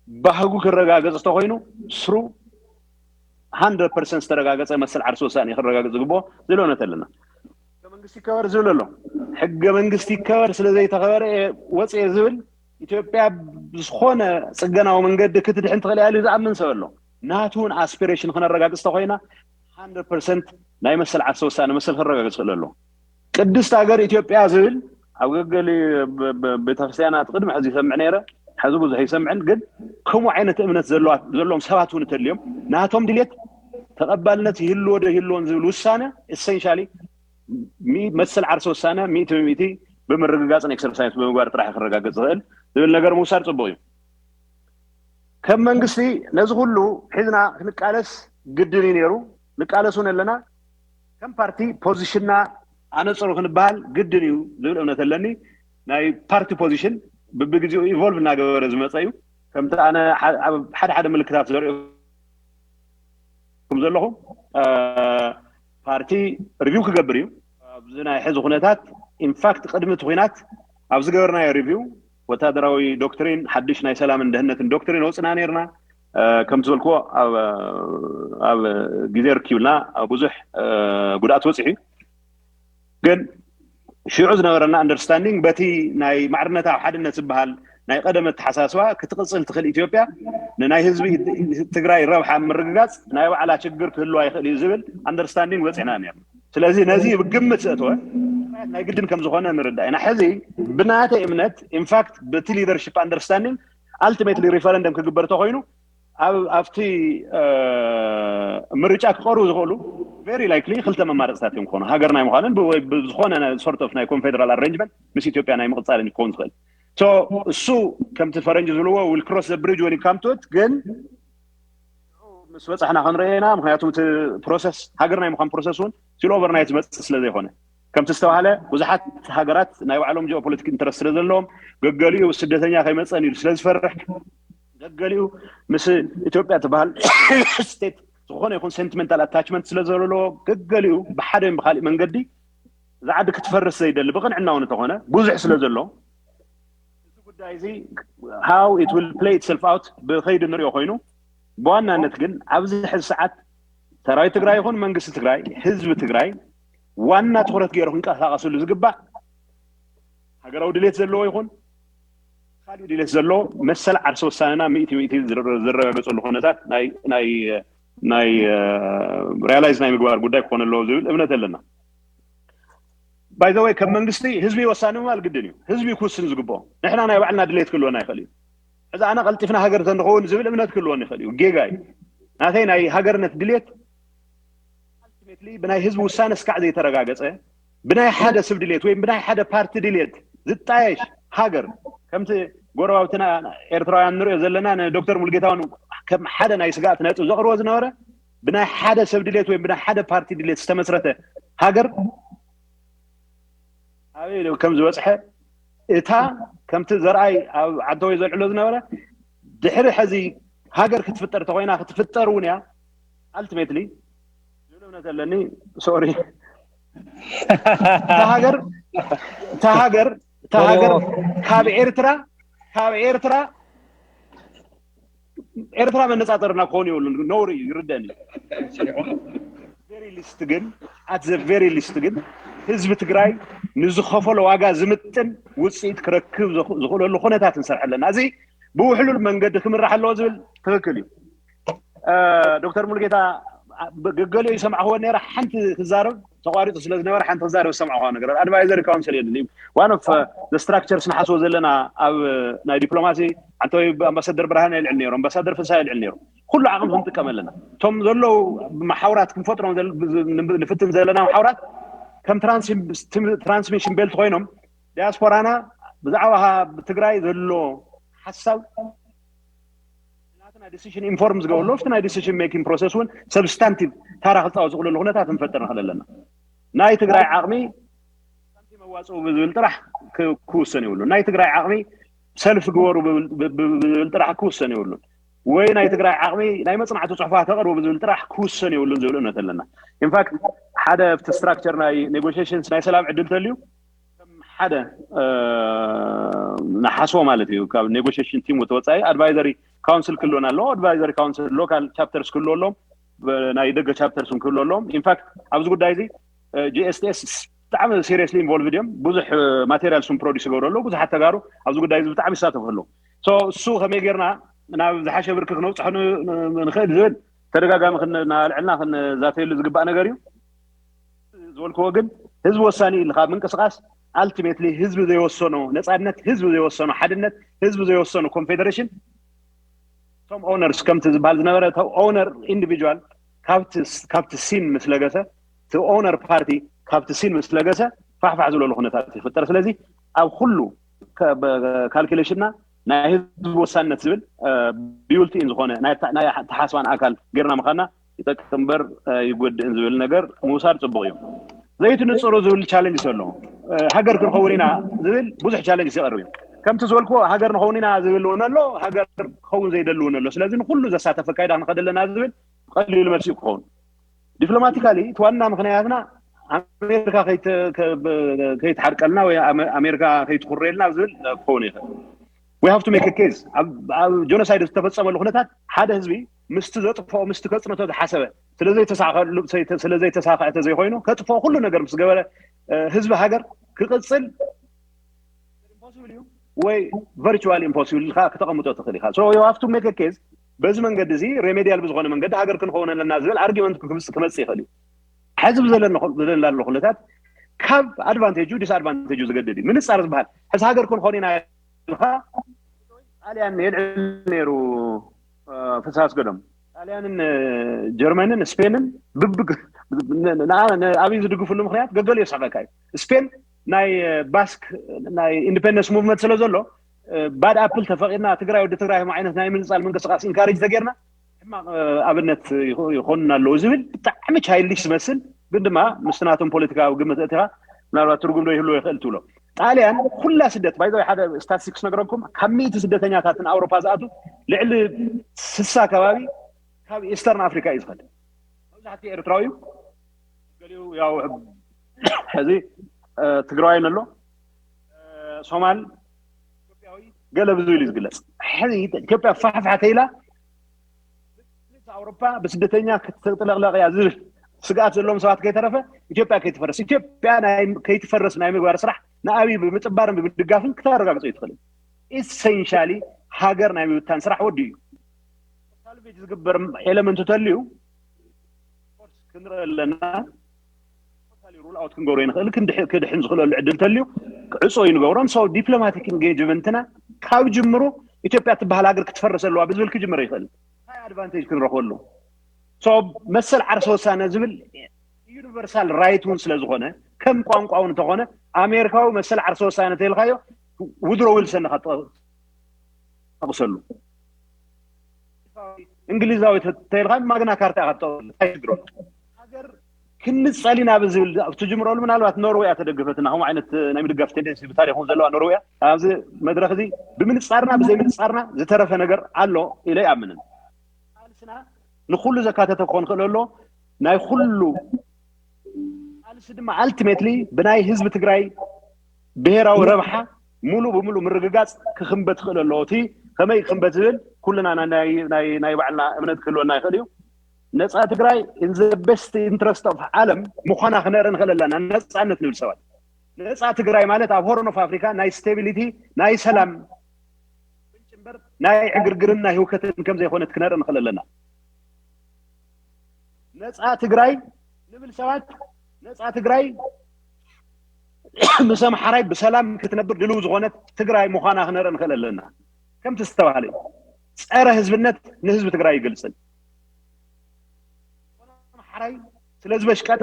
ባህጉ ክረጋገፅ ተኮይኑ ስሩ ሃንድረድ ፐርሰንት ዝተረጋገፀ መሰል ዓርሲ ውሳኔ ክረጋገፅ ዝግብኦ ዝብል እምነት ኣለና። ሕገ መንግስቲ ይከበር ዝብል ኣሎ። ሕገ መንግስቲ ይከበር ስለ ዘይተኸበረ እየ ወፅየ ዝብል ኢትዮጵያ ብዝኾነ ፅገናዊ መንገዲ ክትድሕን ትኽእል እያ ኢሉ ዝኣምን ሰብ ኣሎ። ናቱ እውን ኣስፒሬሽን ክነረጋግፅ ተኮይና ሃንድረድ ፐርሰንት ናይ መሰል ዓርሲ ውሳኔ መሰል ክረጋገፅ ክእል ኣሎ። ቅድስት ሃገር ኢትዮጵያ ዝብል ኣብ ገገሊ ቤተክርስትያናት ቅድሚ ሕዚ ይሰምዕ ነይረ፣ ሕዚ ብዙሕ ይሰምዕን ግን ከምኡ ዓይነት እምነት ዘለዎም ሰባት እውን ተልዮም ናቶም ድሌት ተቐባልነት ይህልዎ ዶ ይህልዎን ዝብል ውሳነ ኤሰንሻሊ መሰል ዓርሲ ውሳነ ሚእቲ ብሚእቲ ብምርግጋፅን ኤክሰርሳይዝ ብምግባር ጥራሕ ክረጋገፅ ዝኽእል ዝብል ነገር ምውሳድ ፅቡቅ እዩ። ከም መንግስቲ ነዚ ኩሉ ሒዝና ክንቃለስ ግድን እዩ ነይሩ። ንቃለስ እውን ኣለና። ከም ፓርቲ ፖዚሽንና ኣነፅሩ ክንበሃል ግድን እዩ ዝብል እምነት ኣለኒ። ናይ ፓርቲ ፖዚሽን ብብግዜኡ ኢቮልቭ እናገበረ ዝመፀ እዩ። ከምቲ ኣነ ሓደ ሓደ ምልክታት ዘርእኩም ዘለኹ ፓርቲ ሪቪው ክገብር እዩ። ኣብዚ ናይ ሕዚ ኩነታት ኢንፋክት ቅድሚ እቲ ኩናት ኣብ ዝገበርናዮ ሪቪው ወታደራዊ ዶክትሪን ሓድሽ ናይ ሰላምን ደህንነትን ዶክትሪን ወፅና ነርና። ከም ዝበልክዎ ኣብ ግዜ ርኪብና ብዙሕ ጉድኣት ወፂሑ እዩ። ግን ሽዑ ዝነበረና ኣንደርስታንዲንግ በቲ ናይ ማዕርነታዊ ሓድነት ዝበሃል ናይ ቀደም ኣተሓሳስባ ክትቕፅል ትኽእል ኢትዮጵያ ንናይ ህዝቢ ትግራይ ረብሓ ምርግጋፅ ናይ ባዕላ ችግር ክህልዋ ይኽእል እዩ ዝብል ኣንደርስታንዲንግ በፂሕና ነርና። ስለዚ ነዚ ብግምት ዘእተወ ናይ ግድን ከም ዝኾነ ንርዳእ ኢና። ሕዚ ብናተይ እምነት ኢንፋክት በቲ ሊደርሽፕ ኣንደርስታንዲንግ ኣልቲሜትሊ ሪፈረንደም ክግበር ተኮይኑ ኣብቲ ምርጫ ክቐርቡ ዝኽእሉ ቨሪ ላይክሊ ክልተ መማረፅታት እዮም ክኾኑ። ሃገር ናይ ምዃንን ብዝኾነ ሶርት ኦፍ ናይ ኮንፌደራል ኣረንጅመንት ምስ ኢትዮጵያ ናይ ምቕፃልን ክኸውን ዝኽእል። እሱ ከምቲ ፈረንጅ ዝብልዎ ዊል ክሮስ ዘ ብሪጅ ወን ካም ቱ ኢት ግን ምስ በፃሕና ክንርኤና። ምክንያቱ እቲ ፕሮሰስ ሃገር ናይ ምዃን ፕሮሰስ እውን ሲል ኦቨርናይት ዝመፅእ ስለ ዘይኮነ ከምቲ ዝተባሃለ ብዙሓት ሃገራት ናይ ባዕሎም ጂኦፖለቲክ ኢንተረስት ስለ ዘለዎም ገገሊኡ ስደተኛ ከይመፀን ኢሉ ስለ ዝፈርሕ ገገሊኡ ምስ ኢትዮጵያ ትበሃል ስቴት ዝኾነ ይኹን ሴንቲመንታል ኣታችመንት ስለ ዘለዎ ገገሊኡ ብሓደ ወይ ብካሊእ መንገዲ እዛ ዓዲ ክትፈርስ ዘይደሊ ብቕንዕና እውን እንተኾነ ብዙሕ ስለ ዘሎ እዚ ጉዳይ እዚ how it will play itself out ብኸይዲ ንሪኦ ኮይኑ ብዋናነት ግን ኣብዚ ሕዚ ሰዓት ሰራዊት ትግራይ ይኹን መንግስቲ ትግራይ ህዝቢ ትግራይ ዋና ትኹረት ገይሩ ክንቀሳቀስሉ ዝግባእ ሃገራዊ ድሌት ዘለዎ ይኹን ካልእ ድሌት ዘሎ መሰል ዓርሰ ውሳነና ሚእቲ ሚእቲ ዝረጋገፀሉ ኩነታት ናይ ናይ ናይ ሪያላይዝ ናይ ምግባር ጉዳይ ክኾነ ኣለዎ ዝብል እምነት ኣለና። ባይ ዘ ወይ ከም መንግስቲ ህዝቢ ይወሳኒ ምባል ግድን እዩ። ህዝቢ ክውስን ዝግብኦ ንሕና ናይ ባዕልና ድሌት ክህልወና ይኽእል እዩ። ሕዚ ኣነ ቀልጢፍና ሃገር ተንኸውን ዝብል እምነት ክህልወኒ ይኽእል እዩ። ጌጋ እዩ። ናተይ ናይ ሃገርነት ድሌት ኣልቲሜትሊ ብናይ ህዝቢ ውሳነ እስካዕ ዘይተረጋገፀ ብናይ ሓደ ስብ ድሌት ወይም ብናይ ሓደ ፓርቲ ድሌት ዝጣየሽ ሃገር ከምቲ ጎረባብትና ኤርትራውያን ንሪኦ ዘለና ንዶክተር ሙልጌታውን ከም ሓደ ናይ ስጋት ነጥብ ዘቕርቦ ዝነበረ ብናይ ሓደ ሰብ ድሌት ወይም ብናይ ሓደ ፓርቲ ድሌት ዝተመስረተ ሃገር ኣበይ ከም ዝበፅሐ እታ ከምቲ ዘርኣይ ኣብ ዓንተወይ ዘልዕሎ ዝነበረ ድሕሪ ሕዚ ሃገር ክትፍጠር ተኮይና ክትፍጠር እውን እያ ኣልቲሜትሊ ዝብል እምነት ኣለኒ። ሶሪ እታ ሃገር እታ ሃገር እታ ሃገር ካብ ኤርትራ ካብ ኤርትራ ኤርትራ መነፃፀርና ክኾን የብሉን። ነውሪ እዩ፣ ይርደኒ። ቨሪ ሊስት ግን ኣት ዘ ቨሪ ሊስት ግን ህዝቢ ትግራይ ንዝኸፈሎ ዋጋ ዝምጥን ውፅኢት ክረክብ ዝኽእለሉ ኩነታት ንሰርሐ ኣለና። እዚ ብውሕሉል መንገዲ ክምራሕ ኣለዎ ዝብል ትክክል እዩ። ዶክተር ሙሉጌታ ገገሊኡ ይሰማዕክዎ ነረ ሓንቲ ክዛረብ ተቋሪጡ ስለ ዝነበረ ሓንቲ ክዛረብ ዝሰማዕክዋ ነገር ኣድቫይዘሪ ካውንስል የለን። ዋን ኦፍ ስትራክቸርስ ንሓስቦ ዘለና ኣብ ናይ ዲፕሎማሲ ሓንተወይ ኣምባሳደር ብርሃን የልዕል ነይሩ ኣምባሳደር ፍሳ የልዕል ነይሩ ኩሉ ዓቕሚ ክንጥቀም ኣለና። እቶም ዘለዉ መሓውራት ክንፈጥሮም ንፍትን ዘለና መሓውራት ከም ትራንስሚሽን ቤልት ኮይኖም ዲያስፖራና ብዛዕባ ትግራይ ዘሎ ሓሳብ ናትና ዲሲሽን ኢንፎርም ዝገበሉ ኣብቲ ናይ ዲሲሽን ሜኪንግ ፕሮሰስ እውን ሰብስታንቲቭ ታራ ክፃወት ዝኽእለሉ ኩነታት ንፈጥር ንኽእል ኣለና። ናይ ትግራይ ዓቕሚ መዋፅኡ ብዝብል ጥራሕ ክውሰን ይብሉ። ናይ ትግራይ ዓቕሚ ሰልፍ ግበሩ ብብል ጥራሕ ክውሰን ይብሉን ወይ ናይ ትግራይ ዓቕሚ ናይ መፅናዕቲ ፅሑፋት ተቕርቡ ብዝብል ጥራሕ ክውሰን ይብሉን ዝብል እምነት ኣለና። ኢንፋክት ሓደ ኣብቲ ስትራክቸር ናይ ኔጎሽሽንስ ናይ ሰላም ዕድል ተልዩ ሓደ ንሓስቦ ማለት እዩ ካብ ኔጎሽሽን ቲም ተወፃኢ ኣድቫይዘሪ ካውንስል ክህልወና ኣለዎ። ኣድቫይዘሪ ካውንስል ሎካል ቻፕተርስ ክህልዎ ኣለዎም፣ ናይ ደገ ቻፕተርስ ክህልዎ ኣለዎም። ኢንፋክት ኣብዚ ጉዳይ እዚ ጂኤስቲኤስ ብጣዕሚ ሲሪየስሊ ኢንቮልቭድ እዮም። ብዙሕ ማቴሪያል ስም ፕሮዲስ ይገብሩ ኣለዉ። ብዙሓት ተጋሩ ኣብዚ ጉዳይ እዚ ብጣዕሚ ይሳተፉ ኣለዉ። እሱ ከመይ ጌርና ናብ ዝሓሸ ብርኪ ክነብፅሖ ንኽእል ዝብል ተደጋጋሚ ክናልዕልና ክንዛተየሉ ዝግባእ ነገር እዩ። ዝበልክዎ ግን ህዝቢ ወሳኒ ኢሉ ካብ ምንቅስቃስ ኣልቲሜትሊ ህዝቢ ዘይወሰኖ ነፃነት ህዝቢ ዘይወሰኖ ሓድነት ህዝቢ ዘይወሰኖ ኮንፌደሬሽን እቶም ኦነርስ ከምቲ ዝበሃል ዝነበረ እቶም ኦነር ኢንዲቪጁዋል ካብቲ ሲን ምስ ለገሰ እቲ ኦነር ፓርቲ ካብቲ ሲን ምስ ለገሰ ፋሕፋሕ ዝበለሉ ኩነታት ይፍጠር። ስለዚ ኣብ ኩሉ ካልኩሌሽንና ናይ ህዝቢ ወሳንነት ዝብል ቢውልት ኢን ዝኾነ ናይ ተሓስባን ኣካል ጌርና ምኻና ይጠቅም እምበር ይጎድእን ዝብል ነገር ምውሳድ ፅቡቅ እዩ። ዘይትንፅሩ ዝብል ቻለንጅ ዘሎ ሃገር ክንኸውን ኢና ዝብል ብዙሕ ቻለንጅ ይቀርብ እዩ። ከምቲ ዝበልክዎ ሃገር ንኸውን ኢና ዝብል እውን ኣሎ፣ ሃገር ክኸውን ዘይደሊ እውን ኣሎ። ስለዚ ንኩሉ ዘሳተፈ ኣካይዳ ክንኸድ ኣለና ዝብል ቀሊሉ መልሲ ክኸውን ዲፕሎማቲካሊ እቲ ዋና ምክንያትና ኣሜሪካ ከይትሓርቀልና ወይ ኣሜሪካ ከይትኩረየልና ዝብል ክኸውን ይኽእል። We have to make a case ኣብ ጆኖሳይድ ዝተፈፀመሉ ኩነታት ሓደ ህዝቢ ምስቲ ዘጥፍኦ ምስቲ ከፅንቶ ዝሓሰበ ስለዘይተሳኸሉ ስለዘይተሳኸዐ ተዘይኮይኑ ከጥፍኦ ኩሉ ነገር ምስ ገበረ ህዝቢ ሃገር ክቅፅል ኢምፖስብል እዩ ወይ ቨርቹዋል ኢምፖስብል ኢልካ ክተቐምጦ ትኽእል ኢኻ። So you have to make a case በዚ መንገዲ እዚ ሬሜዲያል ብዝኾነ መንገዲ ሃገር ክንኸውን ኣለና ዝብል ኣርጊመንት ክመፅእ ይኽእል እዩ። ሕዚ ብዘለናሉ ኩነታት ካብ ኣድቫንቴጁ ዲስኣድቫንቴጁ ዝገድድ እዩ። ምንፃር ዝበሃል ሕዚ ሃገር ክንኾን ኢና ኢልካ ጣልያን የልዕል ነይሩ። ፍስሃ ኣስገዶም ጣልያንን ጀርመንን ስፔንን ብብግ ንኣብይ ዝድግፍሉ ምክንያት ገገሉ የስሕቀካ እዩ። ስፔን ናይ ባስክ ናይ ኢንዲፔንደንስ ሙቭመንት ስለ ዘሎ ባድ ኣፕል ተፈቂድና ትግራይ ወዲ ትግራይ ከም ዓይነት ናይ ምንፃል ምንቅስቃስ ኢንካሬጅ ተጌርና ሕማቅ ኣብነት ይኾኑና ኣለዉ ዝብል ብጣዕሚ ቻይልዲሽ ዝመስል ግን ድማ ምስቲ ናቶም ፖለቲካዊ ግምት እቲኻ ምናልባት ትርጉም ዶ ይህልዎ ይኽእል ትብሎ። ጣልያን ኩላ ስደት ባይዘ ሓደ ስታቲስቲክስ ነግረኩም ካብ ሚእቲ ስደተኛታት ንኣውሮፓ ዝኣቱ ልዕሊ ስሳ ከባቢ ካብ ኢስተርን ኣፍሪካ እዩ ዝኸድ። መብዛሕትኡ ኤርትራዊ እዩ። ገሊኡ ያው ሕዚ ትግራዋይን ኣሎ፣ ሶማል፣ ኢትዮጵያዊ ገለ ብዙ ኢሉ ዝግለፅ። ሕዚ ኢትዮጵያ ፋሕፋሕ ተይላ ኣውሮፓ ብስደተኛ ክትጥለቕለቕ እያ ዝብል ስግኣት ዘለዎም ሰባት ከይተረፈ ኢትዮጵያ ከይትፈርስ ኢትዮጵያ ከይትፈርስ ናይ ምግባር ስራሕ ንኣብይ ብምጥባርን ብምድጋፍን ክተረጋግፀ ይትኽእል። ኢሰንሻሊ ሃገር ናይ ምብታን ስራሕ ወዲ እዩ። ሳልቬጅ ዝግበር ኤለመንት ተልዩ ክንርኢ ኣለና። ሩል ኣውት ክንገብሮ ይንኽእል፣ ክድሕን ዝኽእለሉ ዕድል ተልዩ ዕፆ ይንገብሮም። ሰው ዲፕሎማቲክ ኢንጌጅመንትና ካብ ጅምሩ ኢትዮጵያ ትበሃል ሃገር ክትፈርስ ኣለዋ ብዝብል ክጅምር ይኽእል። እንታይ ኣድቫንቴጅ ክንረኽበሉ? መሰል ዓርሰ ወሳነ ዝብል ዩኒቨርሳል ራይት እውን ስለ ዝኾነ ከም ቋንቋ እውን እንተኾነ ኣሜሪካዊ መሰል ዓርሰ ወሳነ ተይልካዮ ውድሮ ዊልሰን ኢኻ ጠቕሰሉ። እንግሊዛዊ ተይልካ ማግና ካርታ ኢኻ ትጠቕሰሉ። እንታይ ሽግሮ? ሃገር ክንፀል ኢና ብዝብል ኣብ ትጅምረሉ ምናልባት ኖርዌይ እያ ተደግፈትና። ከምኡ ዓይነት ናይ ምድጋፍ ቴንደንሲ ብታሪክ እውን ዘለዋ ኖርዌይ እያ። ኣብዚ መድረክ እዚ ብምንፃርና ብዘይምንፃርና ዝተረፈ ነገር ኣሎ ኢለ ይኣምንን። ቃልስና ንኩሉ ዘካተተ ክኾን ክእል ኣሎ። ናይ ኩሉ ቃልሲ ድማ ኣልቲሜትሊ ብናይ ህዝቢ ትግራይ ብሄራዊ ረብሓ ሙሉእ ብሙሉእ ምርግጋፅ ክክንበት ክእል ኣለዎ። እቲ ከመይ ክክንበት ዝብል ኩልና ናይ ባዕልና እምነት ክህልወና ይኽእል እዩ። ነፃ ትግራይ in the best interest of ዓለም ምዃና ክነርኢ ንኽእል ኣለና። ነፃነት ንብል ሰባት ነፃ ትግራይ ማለት ኣብ ሆርን ኦፍ ኣፍሪካ ናይ ስቴቢሊቲ ናይ ሰላም ምንጭ እምበር ናይ ዕግርግርን ናይ ህውከትን ከም ዘይኮነት ክነርኢ ንኽእል ኣለና። ነፃ ትግራይ ንብል ሰባት ነፃ ትግራይ ምስ ኣምሓራይ ብሰላም ክትነብር ድልው ዝኾነት ትግራይ ምዃና ክነርኢ ንኽእል ኣለና። ከምቲ ዝተባሃለ እዩ። ፀረ ህዝብነት ንህዝቢ ትግራይ ይገልፅን ኣምሓራይ ስለ ዝበሽቀጠ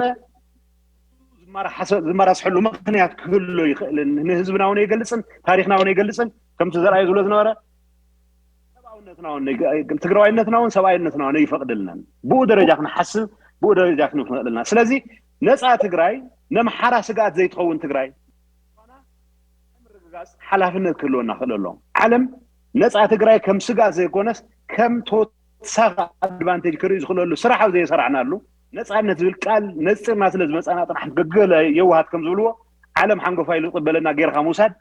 ዝመራስሐሉ ምክንያት ክህሉ ይኽእልን ንህዝብና እውን ይገልፅን ታሪክና እውን ይገልፅን ከምቲ ዘርኣዩ ዝብሎ ዝነበረ ትግራዋይነትና እውን ሰብኣይነትና እውን ይፈቅድልናን ብኡ ደረጃ ክንሓስብ ብኡ ደረጃ ክንክንኽእልና ስለዚ ነፃ ትግራይ ነምሓራ ስግኣት ዘይትኸውን ትግራይ ምርግጋፅ ሓላፍነት ክህልወና ክእል ኣሎ። ዓለም ነፃ ትግራይ ከም ስግኣት ዘይኮነስ ከም ተወሳኺ ኣድቫንቴጅ ክርኢ ዝኽእለሉ ስራሕ ኣብ ዘይሰራሕናሉ ነፃነት ዝብል ቃል ነፂርና ስለ ዝመፃና ጥራሕ ገገለ የዋሃት ከም ዝብልዎ ዓለም ሓንጎፋ ኢሉ ዝቕበለና ጌርካ ምውሳድ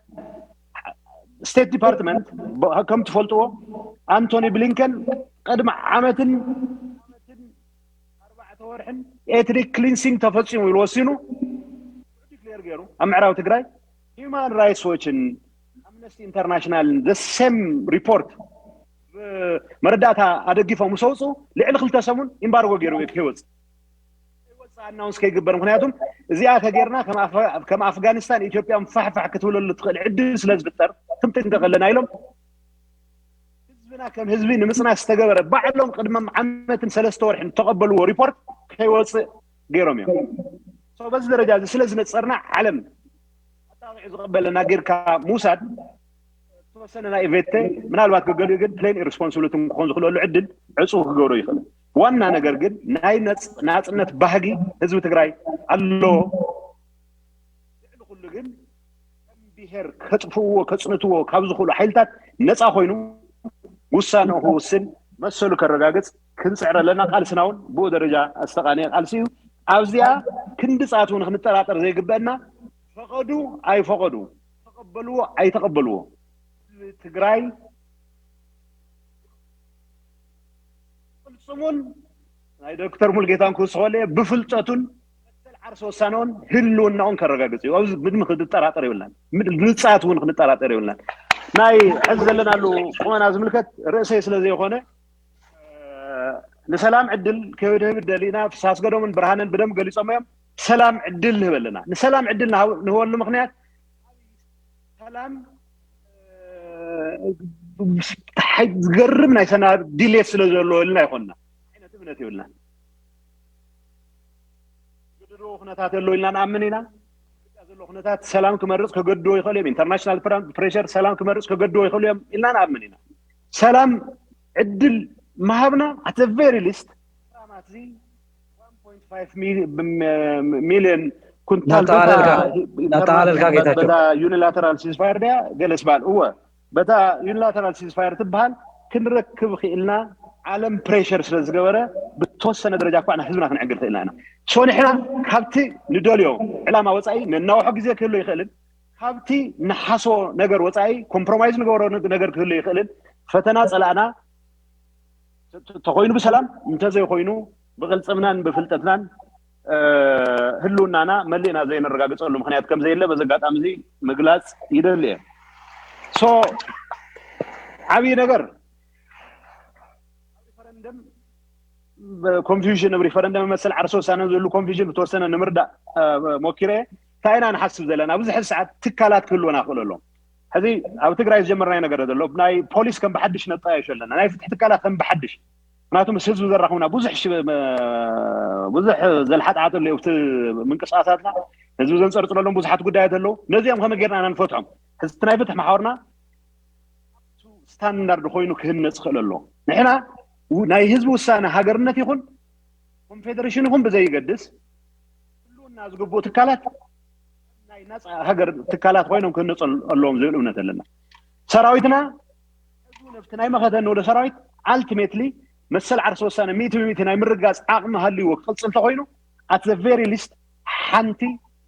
ስቴት ዲፓርትመንት ከም ትፈልጥዎ ኣንቶኒ ብሊንከን ቅድሚ ዓመትን ኣርባዕተ ወርሕን ኤትኒክ ክሊንሲንግ ተፈፂሙ ኢሉ ወሲኑ ዲክሌር ገይሩ ኣብ ምዕራብ ትግራይ ሂማን ራይትስ ዎችን ኣምነስቲ ኢንተርናሽናልን the same report መረዳእታ ኣደጊፎም ምስ ኣውፅኡ ልዕሊ ክልተ ሰሙን ኢምባርጎ ገይሩ ከይወፅእ ኣናውንስ ከይግበር ምክንያቱም እዚኣ ተጌርና ከም ኣፍጋኒስታን ኢትዮጵያ ፋሕፋሕ ክትብለሉ ትኽእል ዕድል ስለ ዝፍጠር ክንጥንቀቅ ኣለና ኢሎም ህዝብና ከም ህዝቢ ንምፅናት ዝተገበረ ባዕሎም ቅድሚ ዓመትን ሰለስተ ወርሕን ዝተቐበልዎ ሪፖርት ከይወፅእ ገይሮም እዮም በዚ ደረጃ እዚ ስለ ዝነፀርና ዓለም ኣጣቂዑ ዝቐበለና ጌርካ ምውሳድ ዝተወሰነ ናይ ኢቨንት ምናልባት ገገሊኡ ግን ፕሌን ኢሪስፖንስብሊቲ ክኾን ዝኽእለሉ ዕድል ዕፁ ክገብሮ ይኽእል ዋና ነገር ግን ናይ ናፅነት ባህጊ ህዝቢ ትግራይ ኣሎ ልዕሊ ኩሉ ግን ከም ብሄር ከጥፍእዎ ከፅንትዎ ካብ ዝኽእሉ ሓይልታት ነፃ ኮይኑ ውሳንኡ ክውስን መሰሉ ከረጋግፅ ክንፅዕር ኣለና ቃልስና እውን ብኡ ደረጃ ዝተቃነየ ቃልሲ እዩ ኣብዚኣ ክንድፃት እውን ክንጠራጠር ዘይግበአና ፈቐዱ ኣይፈቐዱ ተቐበልዎ ኣይተቐበልዎ ትግራይ ቅልፅሙን ናይ ዶክተር ሙልጌታን ክውስኸለ ብፍልጠቱን መሰል ዓርሲ ወሳነውን ህልውናውን ከረጋግፅ እዩ ኣብዚ ምንም ክንጠራጠር የብልናን ንፃት እውን ክንጠራጠር የብልናን ናይ ሕዚ ዘለናሉ ቁመና ዝምልከት ርእሰይ ስለ ዘይኮነ ንሰላም ዕድል ክህብድህብ ደሊና ፍሳስገዶምን ብርሃንን ብደም ገሊፆም እዮም ሰላም ዕድል ንህበለና ንሰላም ዕድል ንህበሉ ምክንያት ሰላም ዝገርም ናይ ሰና ድሌት ስለ ዘሎ ኢልና ይኮንና ዓይነት እምነት ይብልና ዝገድድዎ ኩነታት ኣሎ ኢልና ንኣምን ኢና ዘሎ ኩነታት ሰላም ክመርፅ ከገድዎ ይኽእሉ እዮም ኢንተርናሽናል ፕሬሽር ሰላም ክመርፅ ከገድዎ ይኽእሉ እዮም ኢልና ንኣምን ኢና ሰላም ዕድል ምሃብና ኣት ቨሪ ሊስት ሚሊዮን ኩንታል በታ ዩኒላተራል ሲዝፋየር ድያ ገለ ስባል እወ በታ ዩኒላተራል ሲዝፋየር ትበሃል ክንረክብ ክኢልና ዓለም ፕሬሽር ስለ ዝገበረ ብተወሰነ ደረጃ እኳ ህዝብና ክንዕግል ክኢልና ኢና። ሶ ንሕና ካብቲ ንደልዮ ዕላማ ወፃኢ ነናውሖ ግዜ ክህሎ ይኽእልን ካብቲ ንሓስቦ ነገር ወፃኢ ኮምፕሮማይዝ ንገብሮ ነገር ክህሉ ይኽእልን ፈተና ፀላእና ተኮይኑ ብሰላም እንተዘይኮይኑ ብቅልፅምናን ብፍልጠትናን ህልውናና መሊእና ዘይነረጋግፀሉ ምክንያት ከምዘየለ በዚ ኣጋጣሚ እዚ ምግላፅ ይደሊ እየ። ሶ ዓብዪ ነገር ሪፈረንደም ኮንፊውዥን ብ ሪፈረንደም መሰል ዓርሰ ውሳነ ዝህሉ ኮንፊውዥን ብተወሰነ ንምርዳእ ሞኪረ እንታይ ኢና ንሓስብ ዘለና ብዙሕ ሰዓት ትካላት ክህልወና ክእሉ ኣለዎም ሕዚ ኣብ ትግራይ ዝጀመርናይ ነገር ዘሎ ናይ ፖሊስ ከም ብሓድሽ ነጣየሽ ኣለና ናይ ፍትሒ ትካላት ከም ብሓድሽ ምክንያቱ ምስ ህዝቢ ዘራኽብና ብዙሕ ብዙሕ ዘልሓጥሓት ኣሎ ብቲ ምንቅስቃሳትና ህዝቢ ዘንፀርፅረሎም ብዙሓት ጉዳያት ኣለዉ ነዚኦም ከመይ ጌርና ኢና ንፈትሖም ሕዚ ናይ ፍትሒ መሓወርና ስታንዳርድ ኮይኑ ክህነፅ ክእል ኣሎ ንሕና ናይ ህዝቢ ውሳነ ሃገርነት ይኹን ኮንፌደሬሽን ይኹን ብዘይገድስ ህልውና ዝግብኡ ትካላት ናይ ናፃ ሃገር ትካላት ኮይኖም ክህነፁ ኣለዎም ዝብል እምነት ኣለና ሰራዊትና ነብቲ ናይ መኸተ ንብሎ ሰራዊት ኣልቲሜትሊ መሰል ዓርሲ ወሳነ ሚእቲ ብሚእቲ ናይ ምርጋፅ ዓቕሚ ሃልይዎ ክቕፅል ተኮይኑ ኣት ዘ ቨሪ ሊስት ሓንቲ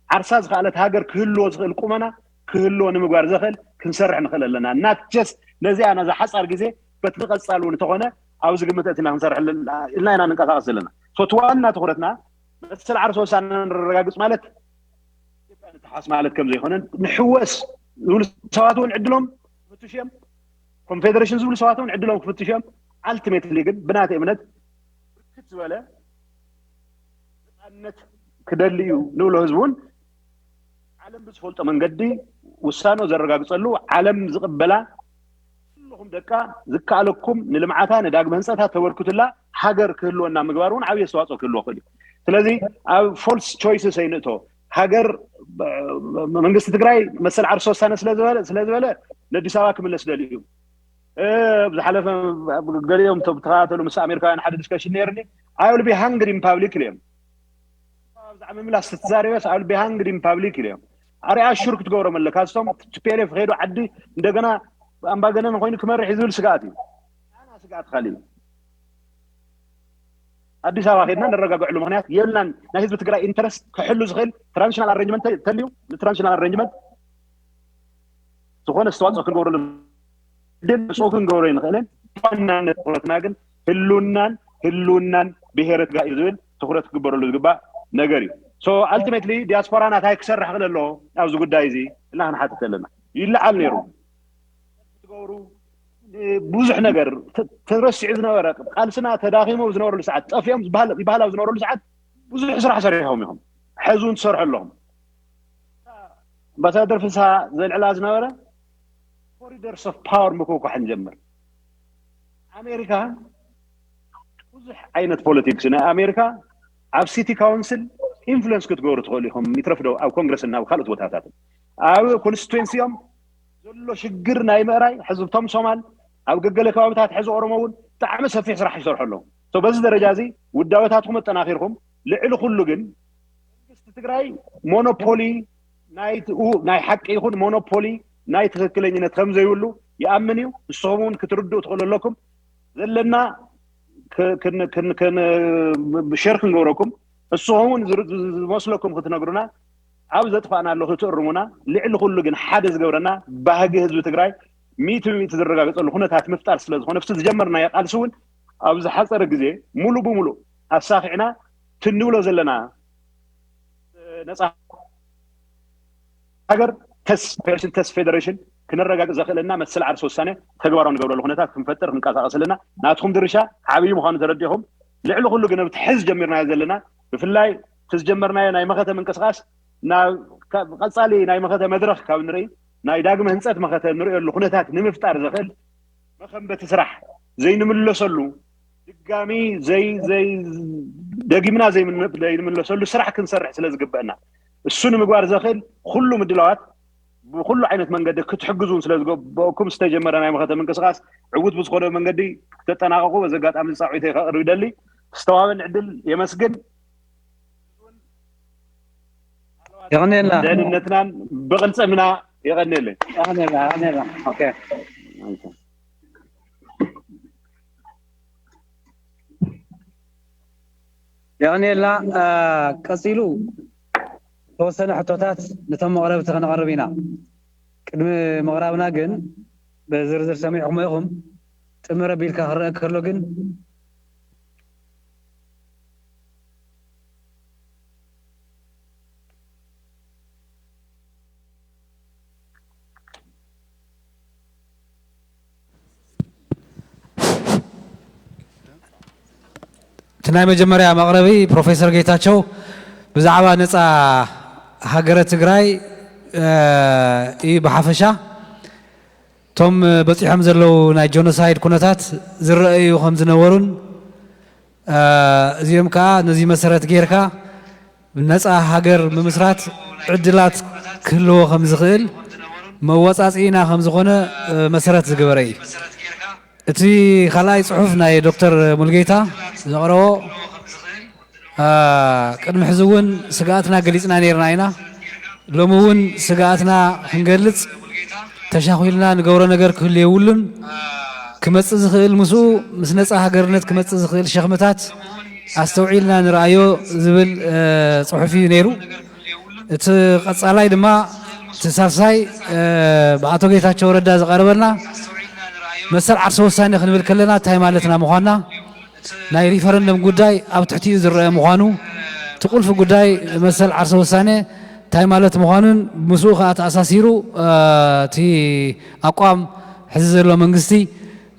ዓርሳ ዝኸኣለት ሃገር ክህልዎ ዝኽእል ቁመና ክህልዎ ንምግባር ዘኽእል ክንሰርሕ ንኽእል ኣለና ናት ጀስት ነዚኣ ነዛ ሓፃር ግዜ በቲ ቀፃል እውን እንተኾነ ኣብዚ ግምት እትና ክንሰርሕ ኢልና ኢና ንንቀሳቀስ ዘለና ሶቲ ዋና ትኩረትና መሰል ዓርሲ ወሳነ ንረጋግፅ ማለት ኢትዮጵያ ንተሓስ ማለት ከም ዘይኮነን ንሕወስ ዝብሉ ሰባት እውን ዕድሎም ክፍትሹ እዮም ኮንፌደሬሽን ዝብሉ ሰባት እውን ዕድሎም ክፍትሹ እዮም ኣልቲሜትሊ ግን ብናተይ እምነት ብርክት ዝበለ ነፃነት ክደሊ እዩ ንብሎ ህዝቢ እውን ዓለም ብዝፈልጦ መንገዲ ውሳኖ ዘረጋግፀሉ ዓለም ዝቅበላ ኩልኹም ደቃ ዝከኣለኩም ንልምዓታ ንዳግመ ህንፀታ ተበርክቱላ ሃገር ክህልወና ምግባር እውን ዓብዪ ኣስተዋፅኦ ክህልዎ ክእል እዩ ስለዚ ኣብ ፎልስ ቾይስስ ኣይንእቶ ሃገር መንግስቲ ትግራይ መሰል ዓርሲ ወሳነ ስለዝበለ ነዲስ ኣበባ ክምለስ ደልዩ እዩ ዝሓለፈ ገሊኦም ተኸታተሉ ምስ ኣሜሪካውያን ሓደ ዲስከሽን ነይርኒ I will be hanged in public ኢሎም ብዛዕባ ምምላስ ትዛረበስ I will be hanged in public ኢሎም ኣርያ ሹር ክትገብሮም ኣለካ እቶም ቲፒኤልኤፍ ከይዱ ዓዲ እንደገና ኣምባገነን ኮይኑ ክመርሕ ዝብል ስግኣት እዩ ኣና ስግኣት ካሊእ ኣዲስ ኣበባ ከድና ንረጋግዕሉ ምክንያት የብልናን ናይ ህዝቢ ትግራይ ኢንተረስት ክሕሉ ዝኽእል ትራንሽናል ኣረንጅመንት ተልዩ ንትራንሽናል ኣረንጅመንት ዝኾነ ዝተዋፅኦ ክንገብረሉ ድምፁ ክንገብሮ ይንኽእልን ዋናነት ትኩረትና ግን ህልውናን ህልውናን ብሄረ ትግራይ እዩ ዝብል ትኩረት ክግበረሉ ዝግባእ ነገር እዩ so ultimately ዲያስፖራ ናታይ ክሰርሕ ክእል ኣለዎ ኣብዚ ጉዳይ እዚ እና ክንሓትት ኣለና ይለዓል ነይሩ ትገብሩ ብዙሕ ነገር ተረሲዑ ዝነበረ ቃልስና ተዳኺሙ ዝነበረሉ ሰዓት ጠፊኦም ይባሃል ኣብ ዝነበረሉ ሰዓት ብዙሕ ስራሕ ሰሪሖም ኢኹም ሕዚ እውን ትሰርሑ ኣለኹም ኣምባሳደር ፍስሃ ዘልዕላ ዝነበረ ኮሪደርስ ኦፍ ፓወር ምክውኳሕ ንጀምር ኣሜሪካ ብዙሕ ዓይነት ፖለቲክስ ናይ ኣሜሪካ ኣብ ሲቲ ካውንስል ኢንፍሉንስ ክትገብሩ ትኽእሉ ኢኹም ይትረፍዶ ኣብ ኮንግረስን ኣብ ካልኦት ቦታታትን ኣብ ኮንስቲትዌንሲኦም ዘሎ ሽግር ናይ ምእራይ ሕዚ ቶም ሶማል ኣብ ገገለ ከባብታት ሕዚ ኦሮሞ እውን ብጣዕሚ ሰፊሕ ስራሕ ይሰርሑ ኣለዉ በዚ ደረጃ እዚ ውዳበታትኩም ኣጠናኺርኩም ልዕሊ ኩሉ ግን መንግስቲ ትግራይ ሞኖፖሊ ናይ ናይ ሓቂ ይኹን ሞኖፖሊ ናይ ትክክለኝነት ከም ዘይብሉ ይኣምን እዩ ንስኹም እውን ክትርድኡ ትኽእሉ ኣለኩም ዘለና ሸር ክንገብረኩም ንስኹም እውን ዝመስለኩም ክትነግሩና ኣብ ዘጥፋእና ኣሎ ክትእርሙና ልዕሊ ኩሉ ግን ሓደ ዝገብረና ባህጊ ህዝቢ ትግራይ ሚእቲ ብሚእቲ ዝረጋገፀሉ ኩነታት ምፍጣር ስለዝኾነ ብቲ ዝጀመርናዮ ቃልሲ እውን ኣብ ዝሓፀረ ግዜ ሙሉእ ብሙሉእ ኣሳኺዕና ትንብሎ ዘለና ነፃ ሃገር ተስ ፌዴሬሽን ተስ ፌዴሬሽን ክነረጋግፅ ዘኽእለና መሰል ዓርሲ ውሳነ ተግባራዊ ንገብረሉ ኩነታት ክንፈጥር ክንቀሳቀስ ኣለና ናትኩም ድርሻ ዓብዪ ምዃኑ ተረዲኹም ልዕሊ ኩሉ ግን ኣብቲ ሕዚ ጀሚርናዮ ዘለና ብፍላይ እቲ ዝጀመርናዮ ናይ መኸተ ምንቅስቃስ ናብ ቀፃሊ ናይ መኸተ መድረክ ካብ ንርኢ ናይ ዳግመ ህንፀት መኸተ ንሪእየሉ ኩነታት ንምፍጣር ዘኽእል መኸንበቲ ስራሕ ዘይንምለሰሉ ድጋሚ ዘይ ዘይ ደጊምና ዘይምለሰሉ ስራሕ ክንሰርሕ ስለ ዝግበአና እሱ ንምግባር ዘኽእል ኩሉ ምድላዋት ብኩሉ ዓይነት መንገዲ ክትሕግዙን ስለ ዝገበእኩም ዝተጀመረ ናይ መኸተ ምንቅስቃስ ዕውት ብዝኾነ መንገዲ ክተጠናቀቁ በዚ ኣጋጣሚ ፃውዒተይ ከቅርብ ይደሊ። ዝተዋበኒ ዕድል የመስግን። የቐንየልና። ደህንነትናን ብቕልጽምና የቐንየለይ። የቐንየልና፣ የቐንየልና። ኦኬ። የቐንየልና። አ፣ ቀጺሉ ተወሰነ ሕቶታት ነቶም መቕረብቲ ከነቐርብ ኢና። ቅድሚ ምቕራብና ግን ብዝርዝር ሰሚዕኹሞ ኢኹም። ጥምር ኣቢልካ ክረአ ከሎ ግን እቲ ናይ መጀመርያ መቕረቢ ፕሮፌሰር ጌታቸው ብዛዕባ ነፃ ሃገረ ትግራይ፣ እ፣ እዩ ብሓፈሻ። እቶም በፂሖም ዘለዉ ናይ ጀኖሳይድ ኩነታት ዝረኣዩ ከም ዝነበሩን፣ እ፣ እዚኦም ከዓ ነዚ መሰረት ጌርካ ነፃ ሃገር ምምስራት ዕድላት ክህልዎ ከም ዝኽእል መወፃፅኢና ከም ዝኾነ፣ እ፣ መሰረት ዝገበረ እዩ። እቲ ካልኣይ ጽሑፍ ናይ ዶክተር ሙልጌታ ዘቕረቦ፣ አ፣ ቅድሚ ሕዚ እውን ስግኣትና ገሊጽና ነይርና ኢና። ሎሚ እውን ስግኣትና ክንገልጽ ተሻኺልና ንገብሮ ነገር ክህሉ የብሉን። ክመጽእ ዝኽእል ምስኡ፣ ምስ ነጻ ሃገርነት ክመጽእ ዝኽእል ሸኽምታት ኣስተውዒልና ንርኣዮ ዝብል፣ እ፣ ጽሑፍ እዩ ነይሩ። እቲ ቀጻላይ ድማ እቲ ሳልሳይ፣ እ፣ ብኣቶ ጌታቸው ረዳ ዝቐረበልና መሰል ዓርሰ ውሳኔ ክንብል ከለና እንታይ ማለትና ምዃንና፣ ናይ ሪፈረንደም ጉዳይ ኣብ ትሕቲኡ ዝረአ ምዃኑ፣ እቲ ቁልፊ ጉዳይ መሰል ዓርሰ ውሳኔ እንታይ ማለት ምዃኑን ምስኡ ከዓ ተኣሳሲሩ፣ እ፣ እቲ ኣቋም ሕዚ ዘሎ መንግስቲ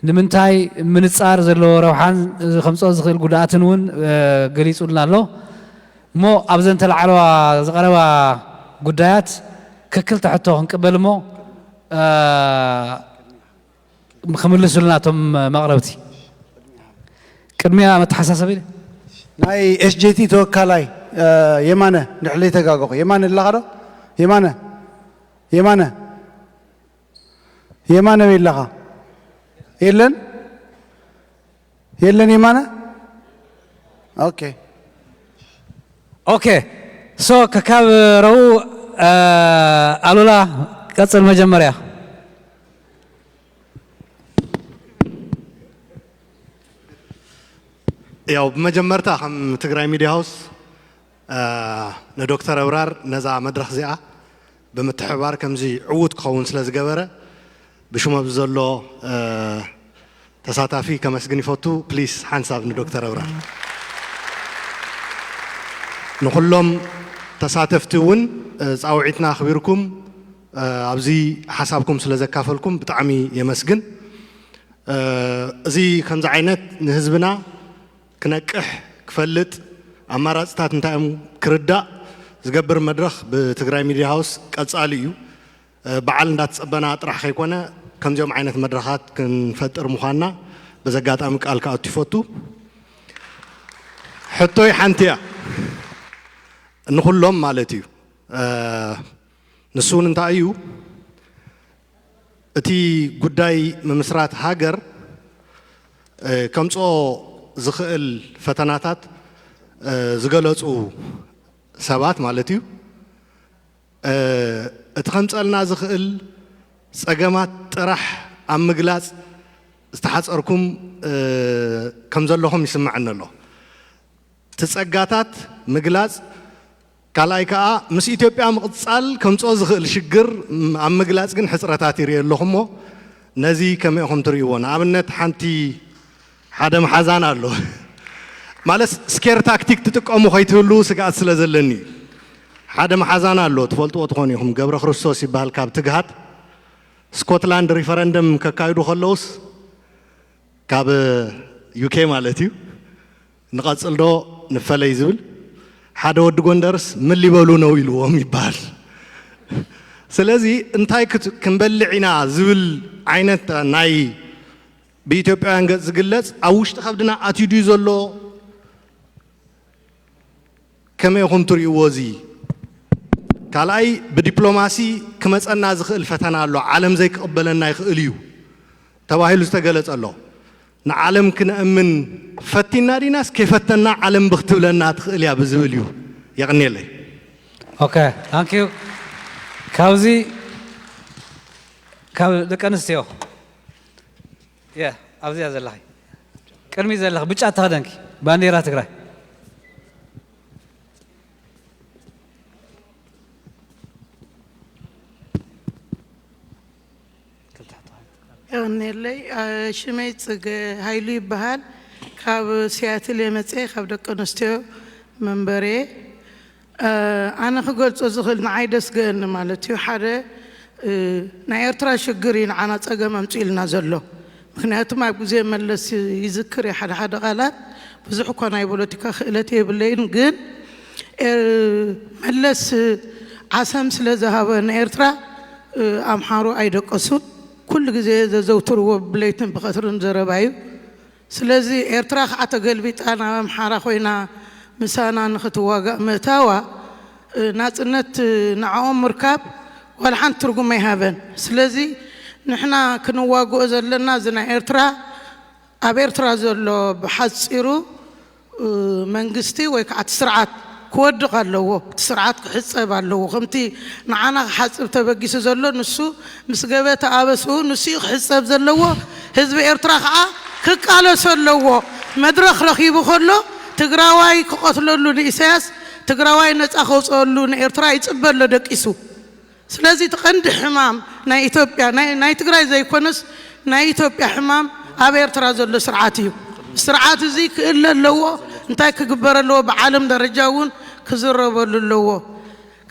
ንምንታይ ምንጻር ዘለዎ ረብሓን ከምፅኦ ዝኽእል ጉድኣትን እውን፣ እ፣ ገሊጹልና ኣሎ። እሞ ኣብዘን ተላዕለዋ ዝቐረባ ጉዳያት ክክልተ ሕቶ ክንቅበል እሞ፣ እ፣ ክምልሱልና እቶም መቕረብቲ። ቅድሚያ መተሓሳሰቢ ናይ ኤስጄቲ ተወካላይ፣ እ፣ የማነ፣ ድሕለይ ተጋገኹ። የማነ ኣለኻ ዶ? የማነ፣ የማነ፣ የማነ ወይ ኣለኻ? የለን? የለን የማነ? ኦኬ። ኦኬ። ሶ፣ ከካብ ረቡዕ፣ እ፣ ኣሉላ ቀጽል መጀመርያ። ያው ብመጀመርታ ከም ትግራይ ሚድያ ሃውስ፣ እ፣ ንዶክተር ኣብራር ነዛ መድረኽ እዚኣ ብምትሕብባር ከምዚ ዕዉት ክኸውን ስለ ዝገበረ ብሽሙ ኣብዚ ዘሎ፣ እ፣ ተሳታፊ ከመስግን ይፈቱ። ፕሊስ ሓንሳብ ንዶክተር ኣብራር። ንኹሎም ተሳተፍቲ እውን፣ እ፣ ፃውዒትና ኣኽቢርኩም፣ እ፣ ኣብዚ ሓሳብኩም ስለ ዘካፈልኩም ብጣዕሚ የመስግን። እ፣ እዚ ከምዚ ዓይነት ንህዝብና ክነቅሕ፣ ክፈልጥ፣ ኣማራፅታት እንታይ እዮም ክርዳእ ዝገብር መድረኽ ብትግራይ ሚድያ ሃውስ ቀፃሊ እዩ። እ፣ በዓል እንዳተፀበና ጥራሕ ከይኮነ ከምዚኦም ዓይነት መድረኻት ክንፈጥር ምዃንና በዚ ኣጋጣሚ ቃል ክኣቱ ይፈቱ። ሕቶይ ሓንቲ እያ፣ ንኹሎም ማለት እዩ። እ፣ ንሱ እውን እንታይ እዩ፣ እቲ ጉዳይ ምምስራት ሃገር፣ እ፣ ከምፅኦ ዝኽእል ፈተናታት፣ እ፣ ዝገለፁ ሰባት ማለት እዩ፣ እ፣ እቲ ከምፀልና ዝኽእል ፀገማት ጥራሕ ኣብ ምግላፅ ዝተሓፀርኩም፣ እ፣ ከም ዘለኹም ይስምዐኒ ኣሎ። እቲ ጸጋታት ምግላጽ፣ ካልኣይ ከኣ ምስ ኢትዮጵያ ምቕጻል ከምጽኦ ዝኽእል ሽግር ኣብ ምግላጽ ግን ሕጽረታት ይርኢ ኣለኹ እሞ ነዚ ከመይ ኢኹም ትርእይዎ? ንኣብነት ሓንቲ ሓደ መሓዛን ኣሎ ማለት ስኬር ታክቲክ ትጥቀሙ ከይትህልዉ ስግኣት ስለ ዘለኒ እዩ። ሓደ መሓዛን ኣሎ ትፈልጥዎ ትኾኑ ኢኹም፣ ገብረ ክርስቶስ ይበሃል ካብ ትግሃት። ስኮትላንድ ሪፈረንደም ከካይዱ ከለውስ ካብ ዩኬ ማለት እዩ። ንቐጽል ዶ ንፈለይ ዝብል ሓደ ወዲ ጎንደርስ ምን ሊበሉ ነው ኢልዎም ይበሃል። ስለዚ እንታይ ክት- ክንበልዕ ኢና ዝብል ዓይነት ናይ ብኢትዮጵያውያን ገጽ ዝግለጽ ኣብ ውሽጢ ከብድና ኣትዩ ድዩ ዘሎ? ከመይ ኢኹም ትርእይዎ እዚ? ካልኣይ ብዲፕሎማሲ ክመጸና ዝኽእል ፈተና ኣሎ። ዓለም ዘይክቕበለና ይኽእል እዩ ተባሂሉ ዝተገለጸ ኣሎ። ንዓለም ክነእምን ፈቲና ዲናስ ከይፈተና ዓለም ብኽትብለና ትኽእል እያ ብዝብል እዩ። የቕንየለይ። ኦኬ፣ ታንክ ዩ። ካብዚ ካብ ደቂ ኣንስትዮ የ ኣብዚኣ ዘለኺ ቅድሚ ዘለኺ ብጫ ተኸደንኪ ባንዴራ ትግራይ። የቐንየለይ። ሽመይ ፅገ ሃይሉ ይበሃል። ካብ ሲያትል የመፀ፣ ካብ ደቂ ኣንስትዮ መንበሬ። ኣነ ክገልፆ ዝኽእል ንዓይ ደስገእኒ ማለት እዩ። ሓደ ናይ ኤርትራ ሽግር እዩ ንዓና ፀገም ኣምፅእልና ዘሎ። ምክንያቱም ኣብ ግዜ መለስ ይዝክር እየ ሓደ ሓደ ቃላት። ብዙሕ እኳ ናይ ፖለቲካ ክእለት የብለይን፣ ግን መለስ ዓሰም ስለ ዝሃበ ንኤርትራ ኣምሓሩ ኣይደቀሱን። ኩሉ ግዜ ዘዘውትርዎ ብለይትን ብቐትርን ዘረባ እዩ። ስለዚ ኤርትራ ከዓ ተገልቢጣ ናብ ኣምሓራ ኮይና ምሳና ንክትዋጋእ ምእታዋ ናፅነት ንዕኦም ምርካብ ዋላ ሓንቲ ትርጉም ኣይሃበን። ስለዚ ንሕና ክንዋግኦ ዘለና እዚ ናይ ኤርትራ ኣብ ኤርትራ ዘሎ ብሓፂሩ መንግስቲ ወይ ከዓ እቲ ስርዓት ክወድቕ ኣለዎ። እቲ ስርዓት ክሕፀብ ኣለዎ። ከምቲ ንዓና ክሓፅብ ተበጊሱ ዘሎ ንሱ ምስ ገበተ ኣበስኡ ንሱ እዩ ክሕፀብ ዘለዎ። ህዝቢ ኤርትራ ከዓ ክቃለሶ ኣለዎ። መድረኽ ረኺቡ ከሎ ትግራዋይ ክቐትለሉ ንኢሳያስ ትግራዋይ ነፃ ከውፅአሉ ንኤርትራ ይፅበ ኣሎ ደቂሱ። ስለዚ እቲ ቀንዲ ሕማም ናይ ኢትዮጵያ ናይ ትግራይ ዘይኮነስ ናይ ኢትዮጵያ ሕማም ኣብ ኤርትራ ዘሎ ስርዓት እዩ። ስርዓት እዚ ክእለ ኣለዎ። እንታይ ክግበር ኣለዎ? ብዓለም ደረጃ እውን ክዝረበሉ ኣለዎ።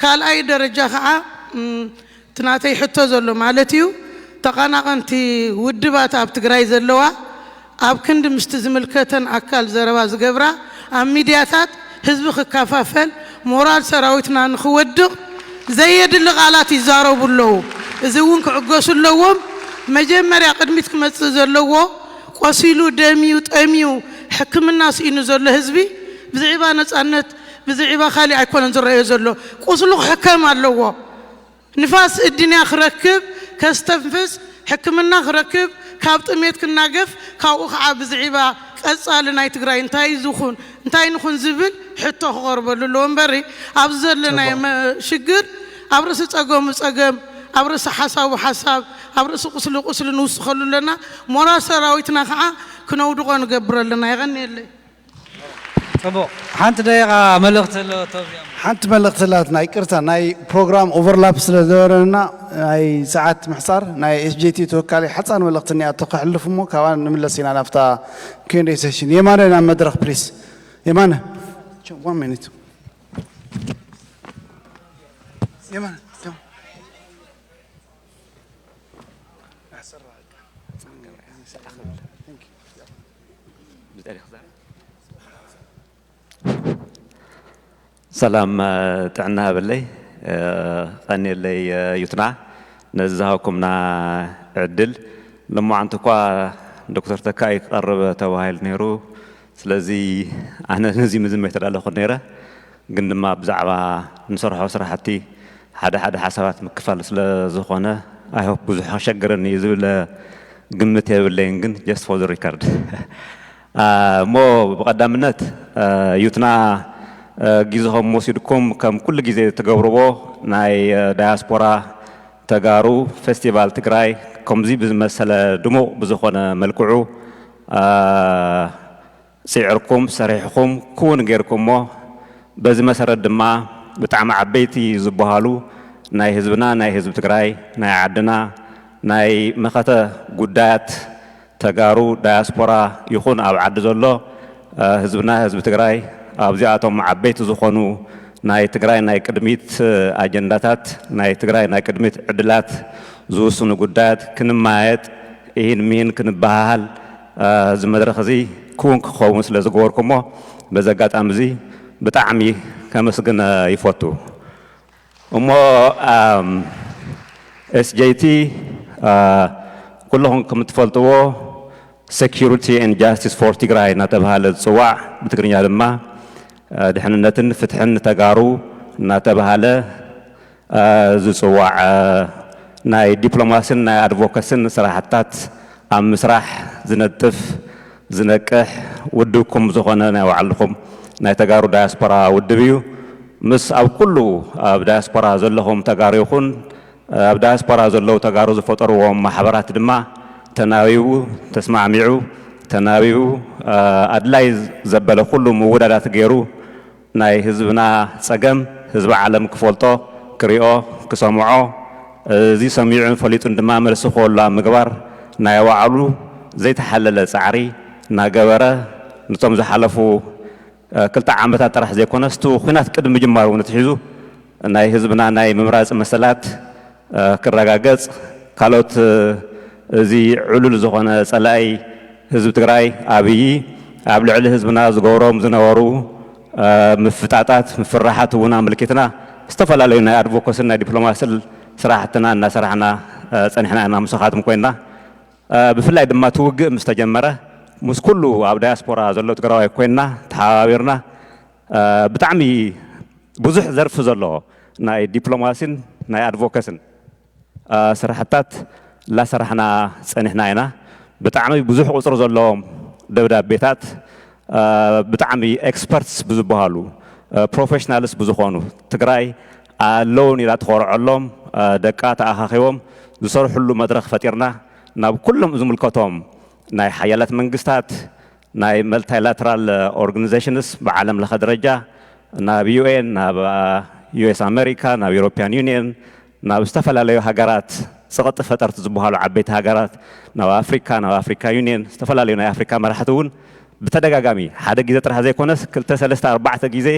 ካልኣይ ደረጃ ከዓ እቲ ናተይ ሕቶ ዘሎ ማለት እዩ ተቐናቐንቲ ውድባት ኣብ ትግራይ ዘለዋ ኣብ ክንዲ ምስቲ ዝምልከተን ኣካል ዘረባ ዝገብራ ኣብ ሚድያታት ህዝቢ ክከፋፈል ሞራል ሰራዊትና ንክወድቕ ዘየድሊ ቃላት ይዛረቡ ኣለዉ። እዚ እውን ክዕገሱ ኣለዎም። መጀመርያ ቅድሚት ክመፅእ ዘለዎ ቆሲሉ ደምዩ ጠምዩ ሕክምና ስኢኑ ዘሎ ህዝቢ ብዝዒባ ነፃነት ብዝዒባ ካሊእ ኣይኮነን ዝረአዮ ዘሎ። ቁስሉ ክሕከም ኣለዎ። ንፋስ እድንያ ክረክብ ከስተንፍስ ሕክምና ክረክብ ካብ ጥሜት ክናገፍ ካብኡ ከዓ ብዝዒባ ቀፃሊ ናይ ትግራይ እንታይ ዝኹን እንታይ ንኹን ዝብል ሕቶ ክቐርበሉ ኣለዎ እምበሪ ኣብዚ ዘሎ ናይ ሽግር ኣብ ርእሲ ፀገሙ ፀገም ኣብ ርእሲ ሓሳቡ ሓሳብ ኣብ ርእሲ ቁስሊ ቁስሊ ንውስኸሉ ኣለና። ሞራል ሰራዊትና ከዓ ክነውድቖ ንገብር ኣለና። የቐንየለይ። ፅቡቕ። ሓንቲ ደቂቓ መልእኽቲ ኣሎ ቶብያ። ሓንቲ መልእኽቲ ኣላትና፣ ይቅርታ ናይ ፕሮግራም ኦቨርላፕ ስለ ዝነበረና ናይ ሰዓት ምሕፃር ናይ ኤስጄቲ ተወካሊ ሓፃር መልእኽቲ እኒኣቶ ከሕልፍ እሞ ካብኣ ንምለስ ኢና ናብታ ኪንደይ ሴሽን። የማነ ናብ መድረኽ ፕሊስ። የማነ one minute። የማነ ሰላም ጥዕና ሃበለይ። ቀንየለይ ዩትና ነዚ ዝሃብኩምና ዕድል። ልሙዓንቲ እኳ ዶክተር ተካኢ ክቐርብ ተባሂሉ ነይሩ። ስለዚ ኣነ ነዚ ምዝም ኣይተዳለኹን ነይረ፣ ግን ድማ ብዛዕባ ንሰርሖ ስራሕቲ ሓደ ሓደ ሓሳባት ምክፋል ስለ ዝኾነ I hope ብዙሕ ከሸግረኒ እዩ ዝብል ግምት የብለይን፣ ግን just for the record እሞ ብቐዳምነት ዩትና ግዜኹም ወሲድኩም ከም ኩሉ ግዜ ትገብርዎ ናይ ዳያስፖራ ተጋሩ ፌስቲቫል ትግራይ ከምዚ ብዝመሰለ ድሙቕ ብዝኾነ መልክዑ ፅዒርኩም ሰሪሕኹም ክውን ጌርኩሞ። በዚ መሰረት ድማ ብጣዕሚ ዓበይቲ ዝበሃሉ ናይ ህዝብና ናይ ህዝቢ ትግራይ ናይ ዓድና ናይ መኸተ ጉዳያት ተጋሩ ዳያስፖራ ይኹን ኣብ ዓዲ ዘሎ ህዝብና ህዝቢ ትግራይ ኣብዚኣቶም ዓበይቲ ዝኾኑ ናይ ትግራይ ናይ ቅድሚት ኣጀንዳታት ናይ ትግራይ ናይ ቅድሚት ዕድላት ዝውስኑ ጉዳያት ክንማየጥ ኢሂን ሚሂን ክንበሃሃል እዚ መድረኽ እዚ ክውን ክኸውን ስለ ዝገበርኩሞ በዚ ኣጋጣሚ እዚ ብጣዕሚ ከመስግን ይፈቱ። እሞ SJT ኩልኹም ከም እትፈልጥዎ Security and Justice for ትግራይ እናተባሃለ ዝፅዋዕ ብትግርኛ ድማ ድሕንነትን ፍትሕን ንተጋሩ እናተባሃለ ዝፅዋዕ ናይ ዲፕሎማስን ናይ ኣድቮካስን ስራሕታት ኣብ ምስራሕ ዝነጥፍ ዝነቅሕ ውድብኩም ዝኾነ ናይ ባዕልኹም ናይ ተጋሩ ዳያስፖራ ውድብ እዩ። ምስ ኣብ ኩሉ ኣብ ዳያስፖራ ዘለኹም ተጋሩ ይኹን ኣብ ዳያስፖራ ዘለዉ ተጋሩ ዝፈጠርዎም ማሕበራት ድማ ተናቢቡ፣ ተስማዕሚዑ፣ ተናቢቡ፣ ኣድላይ ዘበለ ኩሉ ምውዳዳት ገይሩ ናይ ህዝብና ጸገም ህዝቢ ዓለም ክፈልጦ፣ ክሪኦ፣ ክሰምዖ፣ እዚ ሰሚዑን ፈሊጡን ድማ መልሲ ክህሉ ኣብ ምግባር ናይ ባዕሉ ዘይተሓለለ ጻዕሪ እናገበረ፣ ነቶም ዝሓለፉ ክልተ ዓመታት ጥራሕ ዘይኮነስ እቲ ኲናት ቅድሚ ምጅማሩ እውን ኣትሒዙ ናይ ህዝብና ናይ ምምራጽ መሰላት ክረጋገጽ፣ ካልኦት እዚ ዕሉል ዝኾነ ጸላኢ ህዝቢ ትግራይ ኣብይ ኣብ ልዕሊ ህዝብና ዝገብሮም ዝነበሩ ምፍጣጣት፣ ምፍርራሓት እውን ኣመልኪትና ዝተፈላለዩ ናይ ኣድቮኮስን ናይ ዲፕሎማስን ስራሕትና እናሰራሕና ጸኒሕና ኢና። ምሳኻትኩም ኮይንና ብፍላይ ድማ እቲ ውግእ ምስ ተጀመረ ምስ ኩሉ ኣብ ዳያስፖራ ዘሎ ትግራዋይ ኮይንና ተሓባቢርና ብጣዕሚ ብዙሕ ዘርፊ ዘለዎ ናይ ዲፕሎማሲን ናይ ኣድቮኬስን ስራሕታት እናሰራሕና ጸኒሕና ኢና። ብጣዕሚ ብዙሕ ቁፅሪ ዘለዎም ደብዳቤታት ብጣዕሚ ኤክስፐርትስ ብዝበሃሉ ፕሮፌሽናልስ ብዝኾኑ ትግራይ ኣለውን ኢላ ትኾርዐሎም ደቃ ተኣኻኺቦም ዝሰርሕሉ መድረኽ ፈጢርና ናብ ኩሎም ዝምልከቶም ናይ ሓያላት መንግስታት ናይ መልታይላተራል ኦርጋኒዜሽንስ ብዓለም ለኸ ደረጃ ናብ ዩኤን ናብ ዩኤስ ኣሜሪካ ናብ ኢሮፒያን ዩኒየን ናብ ዝተፈላለዩ ሃገራት ፀቕጢ ፈጠርቲ ዝበሃሉ ዓበይቲ ሃገራት ናብ ኣፍሪካ ናብ ኣፍሪካ ዩኒየን ዝተፈላለዩ ናይ ኣፍሪካ መራሕቲ እውን ብተደጋጋሚ ሓደ ግዜ ጥራሕ ዘይኮነስ ክልተ ሰለስተ ኣርባዕተ ግዜ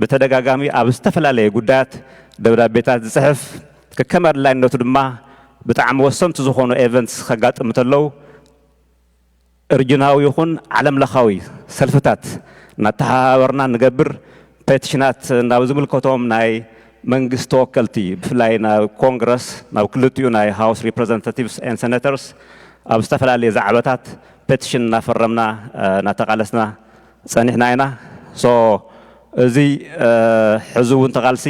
ብተደጋጋሚ ኣብ ዝተፈላለየ ጉዳያት ደብዳቤታት ዝፅሕፍ ከከም ኣድላይነቱ ድማ ብጣዕሚ ወሰንቲ ዝኾኑ ኤቨንትስ ከጋጥም እንተለዉ እርጅናዊ ይኹን ዓለም ለኻዊ ሰልፍታት እናተሓባበርና ንገብር ፔቲሽናት ናብ ዝምልከቶም ናይ መንግስቲ ተወከልቲ ብፍላይ ናብ ኮንግረስ ናብ ክልቲኡ ናይ ሃውስ ሪፕሬዘንታቲቭስ ኤን ሴኔተርስ ኣብ ዝተፈላለየ ዛዕባታት ፔቲሽን እናፈረምና እናተቃለስና ጸኒሕና ኢና። ሶ እዚ ሕዚ እውን ተቃልሲ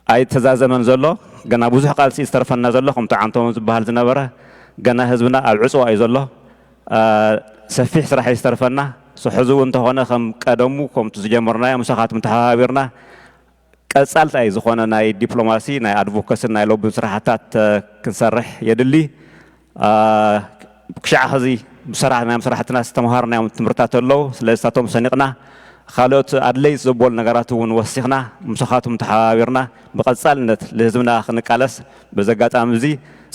ኣይተዛዘመን ዘሎ ገና ብዙሕ ቃልሲ ዝተርፈና ዘሎ ከምቲ ዓንቶም ዝበሃል ዝነበረ ገና ህዝብና ኣብ ዕፅዋ እዩ ዘሎ ሰፊሕ ስራሕ እዩ ዝተርፈና ሕዚ እውን እንተኾነ ከም ቀደሙ ከምቲ ዝጀመርናዮ ምሳኻትኩም ተሓባቢርና ቀፃልታይ ዝኾነ ናይ ዲፕሎማሲ ናይ ኣድቮካስን ናይ ሎብን ስራሕታት ክንሰርሕ የድሊ ክሻዕ ሕዚ ብሰራሕናዮም ስራሕትና ዝተምሃርናዮም ትምህርታት ኣለዉ ስለዚ ሳቶም ሰኒቕና ካልኦት ኣድለይቲ ዘበሉ ነገራት እውን ወሲኽና ምሳኻትኩም ተሓባቢርና ብቐፃልነት ልህዝብና ክንቃለስ በዚ ኣጋጣሚ እዚ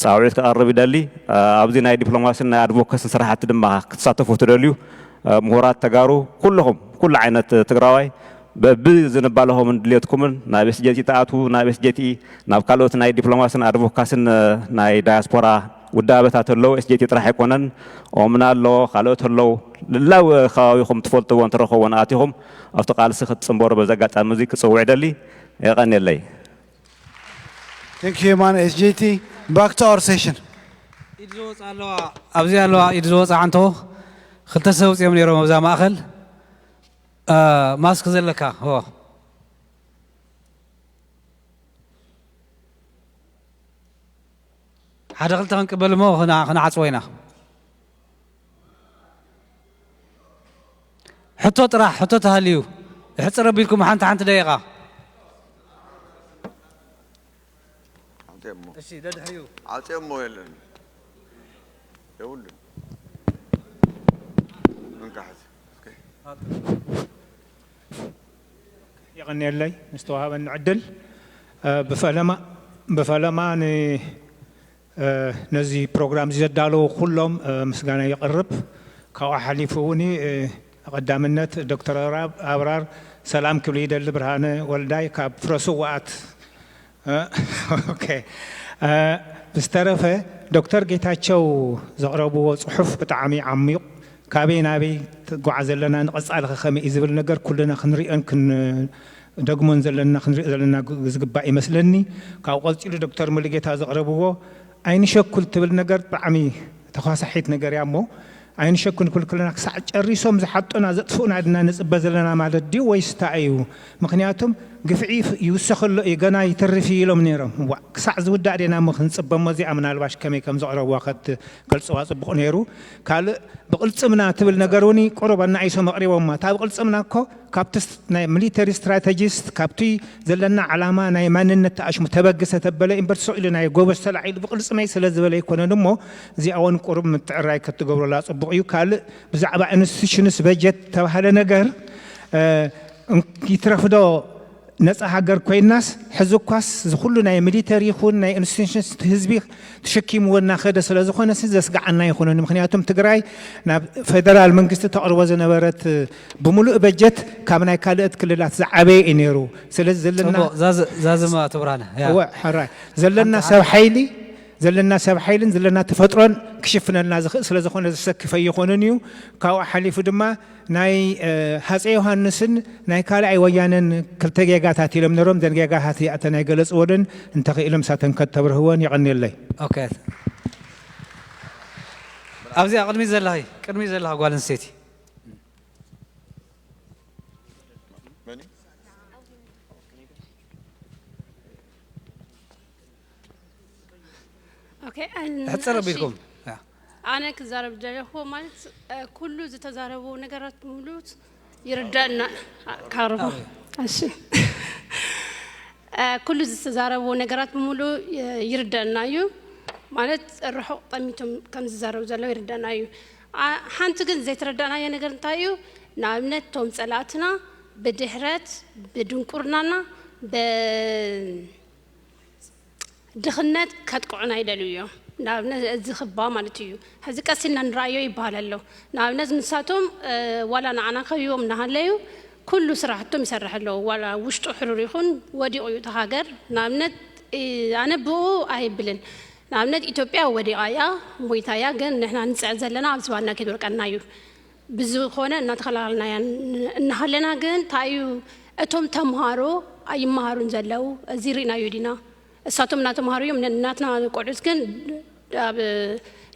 ፃውዒት ክቐርብ ይደሊ ኣብዚ ናይ ዲፕሎማሲን ናይ ኣድቮካሲን ስራሕቲ ድማ ክትሳተፉ ትደልዩ ምሁራት ተጋሩ ኩልኹም ኩሉ ዓይነት ትግራዋይ በቢ ዝንባለኹምን ድሌትኩምን ናብ ኤስጄቲ ትኣትዉ ናብ ኤስጄቲ ናብ ካልኦት ናይ ዲፕሎማሲን ኣድቮካሲን ናይ ዳያስፖራ ውዳበታት ኣለዉ ኤስጄቲ ጥራሕ ኣይኮነን ኦምና ኣለዎ ካልኦት ኣለዉ ልላዊ ከባቢኹም ትፈልጥዎ እንትረኸቦ ንኣቲኹም ኣብቲ ቃልሲ ክትፅንበሩ በዚ ኣጋጣሚ እዚ ክፅውዕ ደሊ የቐንየለይ Thank you, man. S J T, back to our session. ኢድ ዝወፃ ኣለዋ ኣብዚ ኣለዋ ኢድ ዝወፃ ዓንቶ ክልተ ሰብ ውፅኦም ነይሮም ኣብዛ ማእኸል ማስክ ዘለካ ሆ ሓደ ክልተ ክንቅበል እሞ ክነዓፅቦ ኢና ሕቶ ጥራሕ ሕቶ ተሃልዩ ሕፅር ኣቢልኩም ሓንቲ ሓንቲ ደቂቓ እሺ ደድሕሪኡ ዓፅየሞ የለን የብሉን እንካ ሕዚ የቐንየለይ ንዝተዋሃበኒ ዕድል ብፈለማ ብፈለማ ነዚ ፕሮግራም እዚ ዘዳለዉ ኩሎም ምስጋና የቕርብ። ካብኡ ሓሊፉ እውን ቀዳምነት ዶክተር ኣብራር ሰላም ክብል ይደሊ። ብርሃነ ወልዳይ ካብ ፍረ ስውኣት። ብዝተረፈ ዶክተር ጌታቸው ዘቕረብዎ ፅሑፍ ብጣዕሚ ዓሚቕ ካበይ ናበይ ትጓዓዝ ኣለና ንቐፃሊ ከ ከመይ እዩ ዝብል ነገር ኩልና ክንሪኦን ክን ደግሞን ዘለና ክንሪኦ ዘለና ዝግባእ ይመስለኒ። ካብኡ ቀፂሉ ዶክተር ሙሉጌታ ዘቕረብዎ ኣይንሸኩል ትብል ነገር ብጣዕሚ ተኳሳሒት ነገር እያ እሞ ኣይንሸኩል ክብል ከለና ክሳዕ ጨሪሶም ዝሓጡና ዘጥፍኡና ድና ንፅበ ዘለና ማለት ድዩ ወይስ እንታይ እዩ? ምክንያቱም ግፍዒ ይውሰኸሎ እዩ፣ ገና ይተርፍ እዩ ኢሎም ነይሮም። ዋእ፣ ክሳዕ ዝውዳእ ዴና እሞ ክንጽበ እሞ፣ እዚኣ ምናልባሽ ከመይ ከም ዘቕረብዋ ከትገልጽዋ ጽቡቕ ነይሩ። ካልእ ብቕልጽምና ትብል ነገር እውን ቁሩብ ኣናኢሶም ኣቕሪቦማ። እታ ብቕልጽምና እኮ ካብቲ ስ-፣ ናይ ሚሊተሪ ስትራተጂስት፣ ካብቲ ዘለና ዓላማ ናይ ማንነት ተኣሽሙ ተበግሰ ተበለ እምበር፣ ስቕ ኢሉ ናይ ጎበዝ ተላዒሉ ብቕልጽመይ ስለ ዝበለ ኣይኮነን እሞ፣ እዚኣ እውን ቁሩብ ምትዕራይ ክትገብረላ ጽቡቕ እዩ። ካልእ ብዛዕባ ኢንስቲቱሽንስ በጀት ተባህለ ነገር፣ እ፣ እን-፣ ይትረፍዶ ነፃ ሃገር ኮይናስ፣ ሕዚ እኳስ እዚ ኩሉ ናይ ሚሊተሪ ይኹን ናይ ኢንስቲቱሽንስ ህዝቢ ተሸኪምዎ እናኸደ ስለ ዝኾነ ሲ ዘስግዓና ኣይኮነን። ምኽንያቱም ትግራይ ናብ ፌደራል መንግስቲ ተቕርቦ ዝነበረት ብምሉእ በጀት ካብ ናይ ካልኦት ክልላት ዝዓበየ እዩ ነይሩ። ስለዚ ዘለና ጽቡቕ፣ ዛዝ-፣ ዛዝማ ትብራና፣ ያ። እወ፣ ሕራይ። ዘለና ሓንቲ ሰብ ሓይሊ፣ ዘለና ሰብ ሓይልን ዘለና ተፈጥሮን ክሽፍነልና ዝኽእል ስለ ዝኾነ ዘሰክፍ ኣይኾነን እዩ። ካብኡ ሓሊፉ ድማ ናይ፣ እ፣ ሃፀይ ዮሃንስን ናይ ካልኣይ ወያነን ክልተ ጌጋታት ኢሎም ነይሮም። ዘን ጌጋታት እተን ኣይገለጽዎንን፣ እንተኽኢሎም ሳተን ከተብርህወን። የቐንየለይ። ኦኬ። ኣብዚኣ ቅድሚ ዘለኺ፣ ቅድሚ ዘለኻ ጓል ኣንስተይቲ። ኦኬ፣ ኣን-፣ ሕጽር እሺ። ኣቢልኩም። ያ። ኣነ ክዛረብ ዝደለኹ ማለት፣ እ፣ ኩሉ ዝተዛረቡ ነገራት ብምሉእ ይርዳእና። እ፣ ካርቦ። ኣዎ። እሺ። እ፣ ኩሉ ዝተዛረቡ ነገራት ብምሉእ፣ እ፣ ይርዳእና እዩ። ማለት ርሑቕ ጠሚቶም ከም ዝዛረቡ ዘለዉ ይርዳእና እዩ። ኣ-፣ ሓንቲ ግን ዘይተረዳእናዮ ነገር እንታይ እዩ? ንኣብነት እቶም ጸላእትና ብድሕረት፣ ብድንቁርናና፣ ብ-፣ ድኽነት ከጥቅዑና ይደልዩ እዮም። ንኣብነት እዚ ክባ ማለት እዩ። ሕዚ ቀስ ኢልና ንረኣዮ ይበሃል ኣሎ። ንኣብነት ንሳቶም፣ እ፣ ዋላ ንዓና ከቢቦም እናሃለዩ ኩሉ ስራሕቶም ይሰርሕ ኣለዉ። ዋላ ውሽጡ ሕሩር ይኹን ወዲቑ እዩ እቲ ሃገር። ንኣብነት፣ እ፣ ኣነ ብኡ ኣይብልን። ንኣብነት ኢትዮጵያ ወዲቓ እያ፣ ሞይታ እያ፣ ግን ንሕና ንጽዕር ዘለና ኣብዚ ባና ከይትወድቀና እዩ። ብዝኾነ እናተኸላኸልናያ ን-፣ እናሃለና ግን እንታይ እዩ እቶም ተምሃሮ ኣይመሃሩን ዘለዉ? እዚ ርኢናዮ ዲና? እሳቶም እናተምሃሩ እዮም፣ ን-፣ ናትና ቆልዑት ግን ኣብ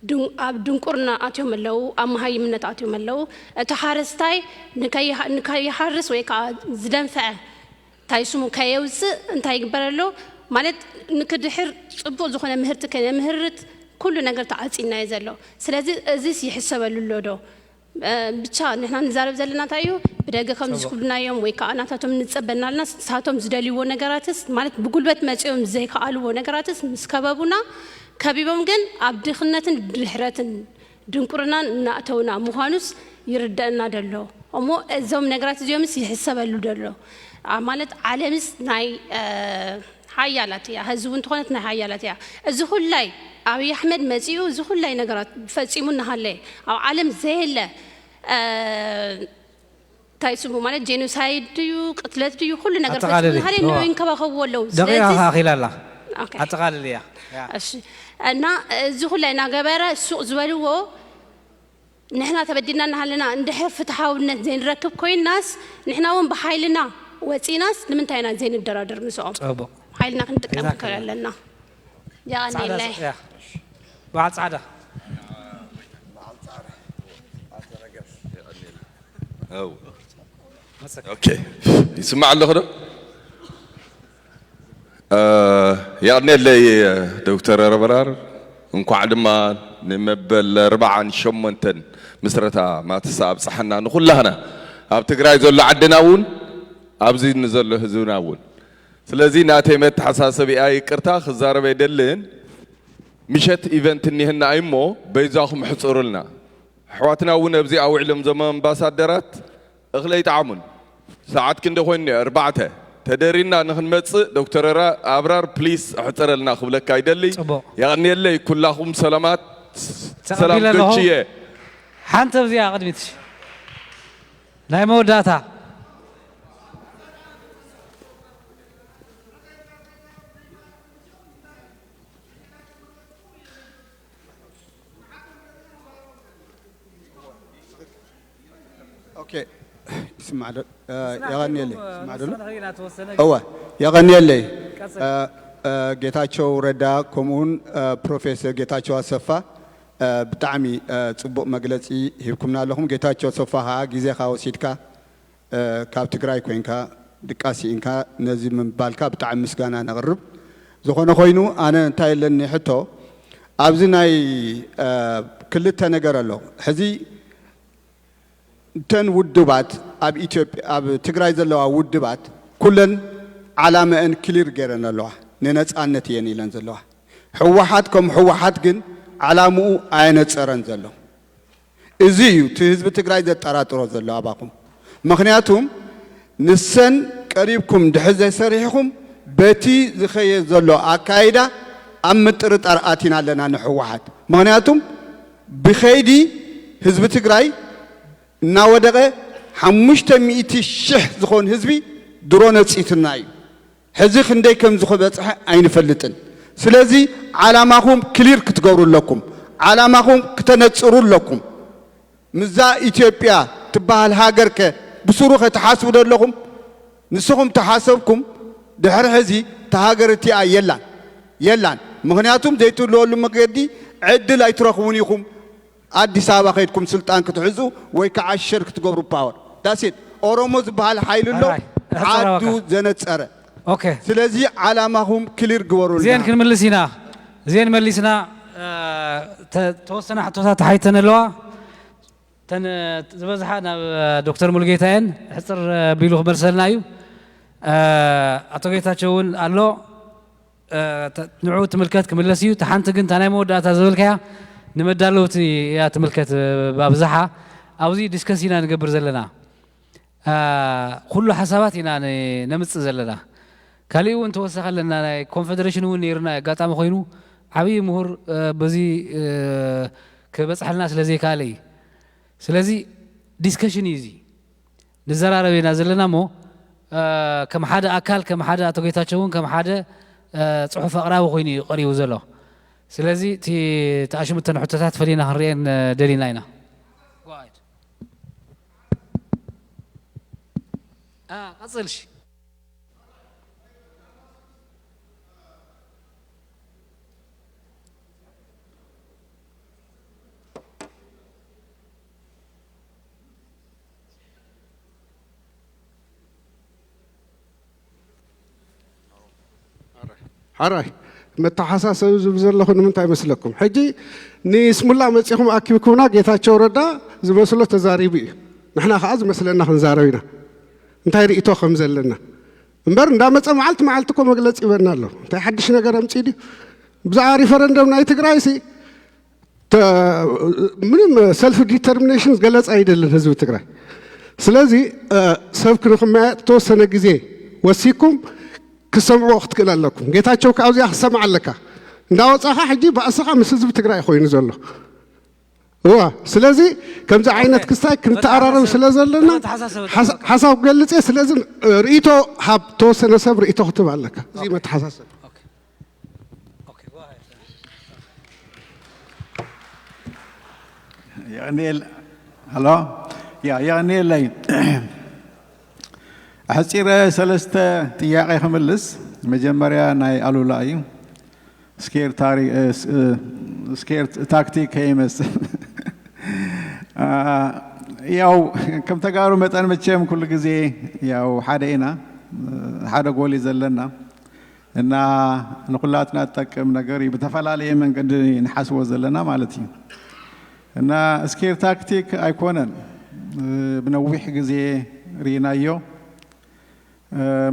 ድን-፣ ኣብ ድንቁርና ኣትዮም ኣለዉ፣ ኣብ መሃይምነት ኣትዮም ኣለዉ። እቲ ሓረስታይ ንከይሃ-፣ ንከይሃርስ ወይ ከዓ ዝደንፈዐ እንታይ ስሙ ከየውፅእ እንታይ ይግበር ኣሎ? ማለት ንክድሕር ፅቡቕ ዝኾነ ምህርቲ ከነምህርት ኩሉ ነገር ተዓፂናዮ ዘሎ። ስለዚ እዚስ ይሕሰበሉ ኣሎ ዶ? እ፣ ብቻ ንሕና ንዛረብ ዘለና እንታይ እዩ? ብደገ ከም ጽቡቕ። ዝስኩሉና እዮም ወይ ከዓ ናታቶም ንጸበ እናልና ንሳቶም ዝደልይዎ ነገራትስ፣ ማለት ብጉልበት መጺኦም ዘይከኣልዎ ነገራትስ ምስ ከበቡና፣ ከቢቦም ግን ኣብ ድኽነትን ድሕረትን ድንቁርናን እናእተውና ምዃኑስ ይርደአና ደሎ። እሞ እዞም ነገራት እዚኦምስ ይሕሰበሉ ደሎ። ኣ፣ ማለት ዓለምስ ናይ፣ እ፣ ሓያላት እያ። ህዝቢ እውን እንተኾነት ናይ ሓያላት እያ። እዚ ኩላይ ኣብይ ኣሕመድ መጺኡ እዚ ኩላይ ነገራት ፈጺሙ እናሃለየ ኣብ ዓለም ዘየለ፣ እ፣ እንታይ ስሙ ማለት ጄኖሳይድ ድዩ ቅትለት ድዩ ኩሉ ነገር ፈጺሙ ኣጠቓልሊ። እናሃለየ ንዑ እዋ። ይንከባኸብዎ ኣለዉ። ደቂቓ ስለዚ ከኣ ኣኺላ ኣላ። ኦኬ። ኣጠቓልልያ። ያ። እሺ። እና እዚ ኩላይ እናገበረ ሱቕ ዝበልዎ ንሕና ተበዲልና እናሃለና እንድሕር ፍትሓውነት ዘይንረክብ ኮይናስ ንሕና እውን ብሓይልና ወፂናስ ንምንታይ ኢና ዘይንደራደር ምስኦም? ጽቡቕ። ሓይልና ክንጥቀም ሒዛ ንክእል ከላ። ኣለና። ጻዕዳ የቐንየለይ። ያ። በዓል ጻዕዳ። ኦው። መሰክ። ኦኬ። ይስማዕ ኣለኹ ዶ? እ፣ የቐንየለይ ዶክተር ረበራር፣ እንኳዕ ድማ ንመበል ኣርብዓን ሸሞንተን ምስረታ ማትሳ ኣብጽሓና ንኹላህና፣ ኣብ ትግራይ ዘሎ ዓድና እውን ኣብዚ ንዘሎ ህዝብና እውን። ስለዚ ናተይ መተሓሳሰቢኣ ይቅርታ ክዛረብ ኣይደልን፣ ምሸት ኢቨንት እኒህና እዩ እሞ በይዛኹም ሕፅሩልና። ኣሕዋትና እውን ኣብዚ ኣውዒሎም እዞም ኣምባሳደራት እኽሊ ኣይጠዓሙን። ሰዓት ክንደይ ኮይኑ እኒኦ? ኣርባዕተ። ተደሪና ንኽንመጽእ ዶክተር ኣራ-፣ ኣብራር ፕሊስ ኣሕጽረልና ክብለካ ይደሊ። ጽቡቕ። የቐንየለይ ኩላኹም ሰላማት፣ ሰላም ተቐቢለ ኣለኹ። ዶችየ። ሓንቲ ኣብዚኣ ቅድሚት ናይ መወዳእታ። ኦኬ፣ ይስማዕ ዶ? እ፣ የቐንየለይ። ይስማዕ ዶ? እወ፣ የቐንየለይ። ቀጽል። እ፣ እ፣ ጌታቸው ረዳ ከምኡውን፣ እ፣ ፕሮፌሰር ጌታቸው ኣሰፋ፣ እ፣ ብጣዕሚ፣ እ፣ ጽቡቕ መግለጺ ሂብኩምና ኣለኹም። ጌታቸው ኣሰፋ ኸኣ ግዜኻ ወሲድካ፣ እ፣ ካብ ትግራይ ኮይንካ ድቃስ ኢንካ ነዚ ምባልካ ብጣዕሚ ምስጋና ነቕርብ። ዝኾነ ኮይኑ ኣነ እንታይ ኣለኒ ሕቶ ኣብዚ ናይ ክልተ ነገር ኣሎ። ሕዚ እተን ውድባት ኣብ ኢትዮጵያ ኣብ ትግራይ ዘለዋ ውድባት ኩለን ዓላመአን ክሊር ገይረን ኣለዋ። ንነፃነት እየን ኢለን ዘለዋ። ህወሓት ከም ህወሓት ግን ዓላምኡ ኣየነፀረን ዘሎ። እዚ እዩ እቲ ህዝቢ ትግራይ ዘጠራጥሮ ዘሎ ኣባኹም። ምኽንያቱም ንሰን ቀሪብኩም ድሕር ዘይሰሪሕኹም በቲ ዝኸየ ዘሎ ኣካይዳ ኣብ ምጥርጣር ኣቲና ኣለና ንህወሓት። ምኽንያቱም ብኸይዲ ህዝቢ ትግራይ እናወደቐ ሓሙሽተ ሚእቲ ሽሕ ዝኾን ህዝቢ ድሮ ነፂትና እዩ። ሕዚ ክንደይ ከም ዝኸበፅሐ ኣይንፈልጥን። ስለዚ ዓላማኹም ክሊር ክትገብሩ ኣለኩም። ዓላማኹም ክተነፅሩ ኣለኩም። ምዛ ኢትዮጵያ ትበሃል ሃገር ከ ብስሩ ከ ትሓስቡ ዶ ኣለኹም? ንስኹም ተሓሰብኩም ድሕሪ ሕዚ እታ ሃገር እቲኣ የላን የላን። ምኽንያቱም ዘይትህልወሉ መገዲ ዕድል ኣይትረኽቡን ኢኹም። ኣዲስ ኣበባ ከይድኩም ስልጣን ክትሕዙ ወይ ከዓ ሸር ክትገብሩ ፓወር ዳሴት ኦሮሞ ዝበሃል ሓይሊ ኣሎ። ዓዱ ዘነፀረ። ስለዚ ዓላማኹም ክሊር ግበሩልና። እዚአን ክንምልስ ኢና። እዚአን መሊስና ተወሰና ሕቶታት ተሓይተን ኣለዋ። ተን ዝበዝሓ ናብ ዶክተር ሙሉጌታ እየን ሕፅር ቢሉ ክመልሰልና እዩ። ኣቶ ጌታቸው እውን ኣሎ። ንዑ ትምልከት ክምለስ እዩ። ሓንቲ ግን እታ ናይ መወዳእታ ዝበልካያ ንመዳለውቲ እያ ትምልከት። ብኣብዝሓ ኣብዚ ዲስከስ ኢና ንገብር ዘለና። ኩሉ ሓሳባት ኢና ነምፅእ ዘለና። ካሊእ እውን ተወሰኸ ኣለና። ናይ ኮንፌደሬሽን እውን ነይሩና ኣጋጣሚ ኮይኑ ዓብዪ ምሁር በዚ ክበፅሐልና ስለዘይከኣለ እዩ። ስለዚ ዲስከሽን እዩ እዚ። ንዘራረብ ኢና ዘለና እሞ ከም ሓደ ኣካል ከም ሓደ ኣቶ ጌታቸው እውን ከም ሓደ ፅሑፍ ኣቕራቢ ኮይኑ እዩ ቀሪቡ ዘሎ። ስለዚ እቲ ተኣሽምተን ሕቶታት ፈሊና ክንሪአን ደሊና ኢና። ቀፅል። ሓራይ መተሓሳሰቢ ዝብ ዘለኹ ንምንታይ መስለኩም? ሕጂ ንስሙላ መፂኹም ኣኪብኩምና ጌታቸው ረዳ ዝመስሎ ተዛሪቡ እዩ። ንሕና ከዓ ዝመስለና ክንዛረብ ኢና እንታይ ርእቶ ከም ዘለና እምበር እንዳመፀ መዓልቲ መዓልቲ እኮ መግለፂ ይበና ኣሎ። እንታይ ሓድሽ ነገር ኣምፂ ድዩ? ብዛዕባ ሪፈረንደም ናይ ትግራይ ሲ ምንም ሰልፍ ዲተርሚኔሽን ገለፃ ኣይደልን ህዝቢ ትግራይ። ስለዚ ሰብ ክንክመያየጥ ተወሰነ ግዜ ወሲኩም ክሰምዕዎ ክትክእል ኣለኩም። ጌታቸው ከዓ ኣብዚኣ ክሰምዓ ኣለካ። እንዳወፃኻ ሕጂ ባእስኻ ምስ ህዝቢ ትግራይ ኮይኑ ዘሎ እዋ። ስለዚ ከምዚ ዓይነት ክስታይ ክንተኣራረብ ስለ ዘለና ሓሳብ ክገልፅ እየ። ስለዚ ርእቶ ሃብ ተወሰነ ሰብ ርእቶ ክትብ ኣለካ። እዚ መተሓሳሰብ የቐንየል ኣሎ ያ የቐንየለይ። ኣሕፂረ ሰለስተ ጥያቄ ክምልስ። መጀመርያ ናይ ኣሉላ እዩ። ስኬር ታሪ- እ- እ- ስኬር ታክቲክ ከይመስል አ፣ ያው ከም ተጋሩ መጠን መቸም ኩሉ ግዜ ያው ሓደ ኢና፣ ሓደ ጎል እዩ ዘለና እና ንኩላትና ዝጠቅም ነገር እዩ። ብተፈላለየ መንገዲ ንሓስቦ ዘለና ማለት እዩ እና ስኬር ታክቲክ ኣይኮነን። ብነዊሕ ግዜ ርኢናዮ።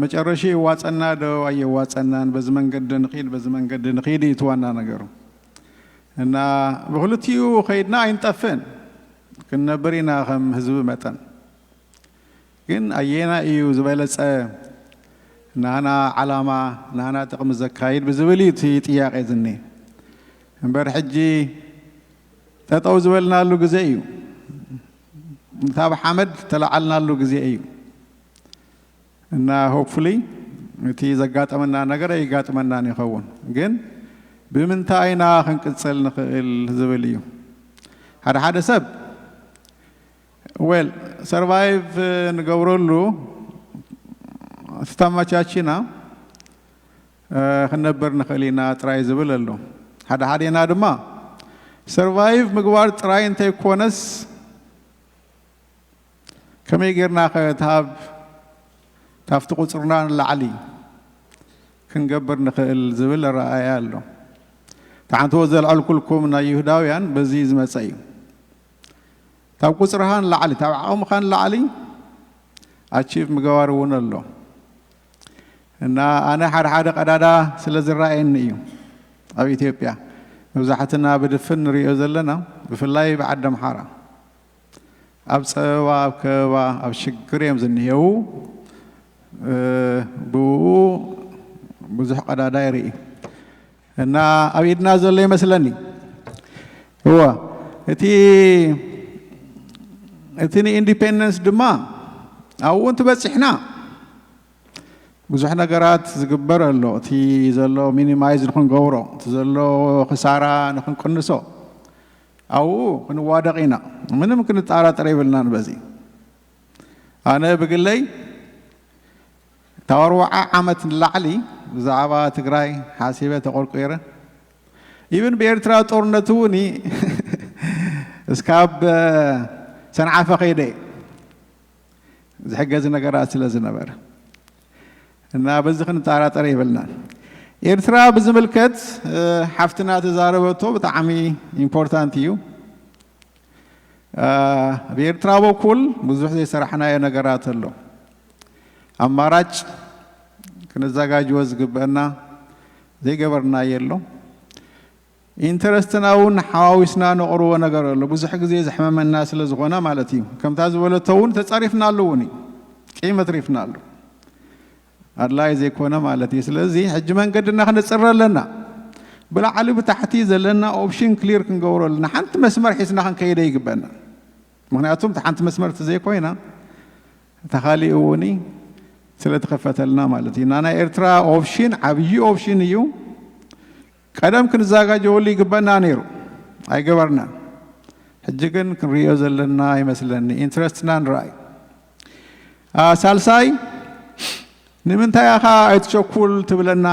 መጨረሽኡ የዋፀና ዶ ኣየዋፀናን፣ በዚ መንገዲ ንኺድ በዚ መንገዲ ንኺድ እዩ እቲ ዋና ነገሩ። እና ብክልቲኡ ከይድና ኣይንጠፍእን፣ ክንነብር ኢና ከም ህዝቢ መጠን። ግን ኣየና እዩ ዝበለፀ ናህና ዓላማ ናህና ጥቕሚ ዘካይድ ብዝብል እዩ እቲ ጥያቄ ዝኒ እምበር ሕጂ ጠጠው ዝበልናሉ ግዜ እዩ። ካብ ሓመድ ተለዓልናሉ ግዜ እዩ። እና ሆፕፉሊ እቲ ዘጋጠመና ነገር ኣይጋጥመናን ይኸውን። ግን ብምንታይ ኢና ክንቅፅል ንኽእል ዝብል እዩ። ሓደ ሓደ ሰብ ዌል ሰርቫይቭ ንገብረሉ ዝተመቻችና ክንነብር ንኽእል ኢና ጥራይ ዝብል ኣሎ። ሓደ ሓዴና ድማ ሰርቫይቭ ምግባር ጥራይ እንተይኮነስ ከመይ ጌርና ከ እቲ ሃብ ካብቲ ቁፅርና ንላዕሊ ክንገብር ንኽእል ዝብል ኣረኣእያ ኣሎ። እቲ ሓንቲ ዘልዐልኩልኩም ናይ ይሁዳውያን በዚ ዝመፀ እዩ። ካብ ቁፅርኻ ንላዕሊ፣ ካብ ዓቕምኻ ንላዕሊ ኣቺቭ ምግባር እውን ኣሎ። እና ኣነ ሓደ ሓደ ቀዳዳ ስለ ዝረኣየኒ እዩ። ኣብ ኢትዮጵያ መብዛሕትና ብድፍን ንሪኦ ዘለና፣ ብፍላይ ብዓዲ ኣምሓራ ኣብ ፀበባ፣ ኣብ ከበባ፣ ኣብ ሽግር እዮም ዝኒሄው። ብኡ ብዙሕ ቀዳዳ ይርኢ እና ኣብ ኢድና ዘሎ ይመስለኒ። እወ፣ እቲ እቲ ንኢንዲፔንደንስ ድማ ኣብኡ እንትበፂሕና ብዙሕ ነገራት ዝግበር ኣሎ። እቲ ዘሎ ሚኒማይዝ ንክንገብሮ፣ እቲ ዘሎ ክሳራ ንክንቅንሶ ኣብኡ ክንዋደቕ ኢና። ምንም ክንጠራጠር የብልናን በዚ። ኣነ ብግለይ ካብ ኣርብዓ ዓመት ንላዕሊ ብዛዕባ ትግራይ ሓሲበ ተቆርቂረ። ኢብን ብኤርትራ ጦርነት እውን እስካብ ሰንዓፈ ከይደ ዝሕገዝ ነገራት ስለ ዝነበረ እና በዚ ክንጠራጠር የብልናን። ኤርትራ ብዝምልከት ሓፍትና ተዛረበቶ ብጣዕሚ ኢምፖርታንት እዩ። ብኤርትራ በኩል ብዙሕ ዘይሰራሕናዮ ነገራት ኣሎ። ኣማራጭ ክንዘጋጅዎ ዝግበአና ዘይገበርናዮ ኣሎ። ኢንተረስትና እውን ሓዋዊስና ነቕርቦ ነገር ኣሎ። ብዙሕ ግዜ ዘሕመመና ስለ ዝኾነ ማለት እዩ። ከምታ ዝበለቶ እውን ተጻሪፍናሉ እውን እዩ። ቂም ኣትሪፍናሉ። ኣድላይ ዘይኮነ ማለት እዩ። ስለዚ ሕጂ መንገድና ክነጽረ ኣለና። ብላዕሊ ብታሕቲ ዘለና ኦፕሽን ክሊር ክንገብሮ ኣለና። ሓንቲ መስመር ሒዝና ክንከይደ ይግበና። ምክንያቱም እታ ሓንቲ መስመር እቲ ዘይኮይና እታ ካሊእ እውን ስለ ትኸፈተልና ማለት እዩ። እና ናይ ኤርትራ ኦፕሽን ዓብዪ ኦፕሽን እዩ። ቀደም ክንዘጋጀወሉ ይግበና ነይሩ፣ ኣይገበርናን። ሕጂ ግን ክንሪኦ ዘለና ይመስለኒ። ኢንትረስትና ንረኣይ። ሳልሳይ፣ ንምንታይ ኢኻ ኣይትቸኩል ትብለና?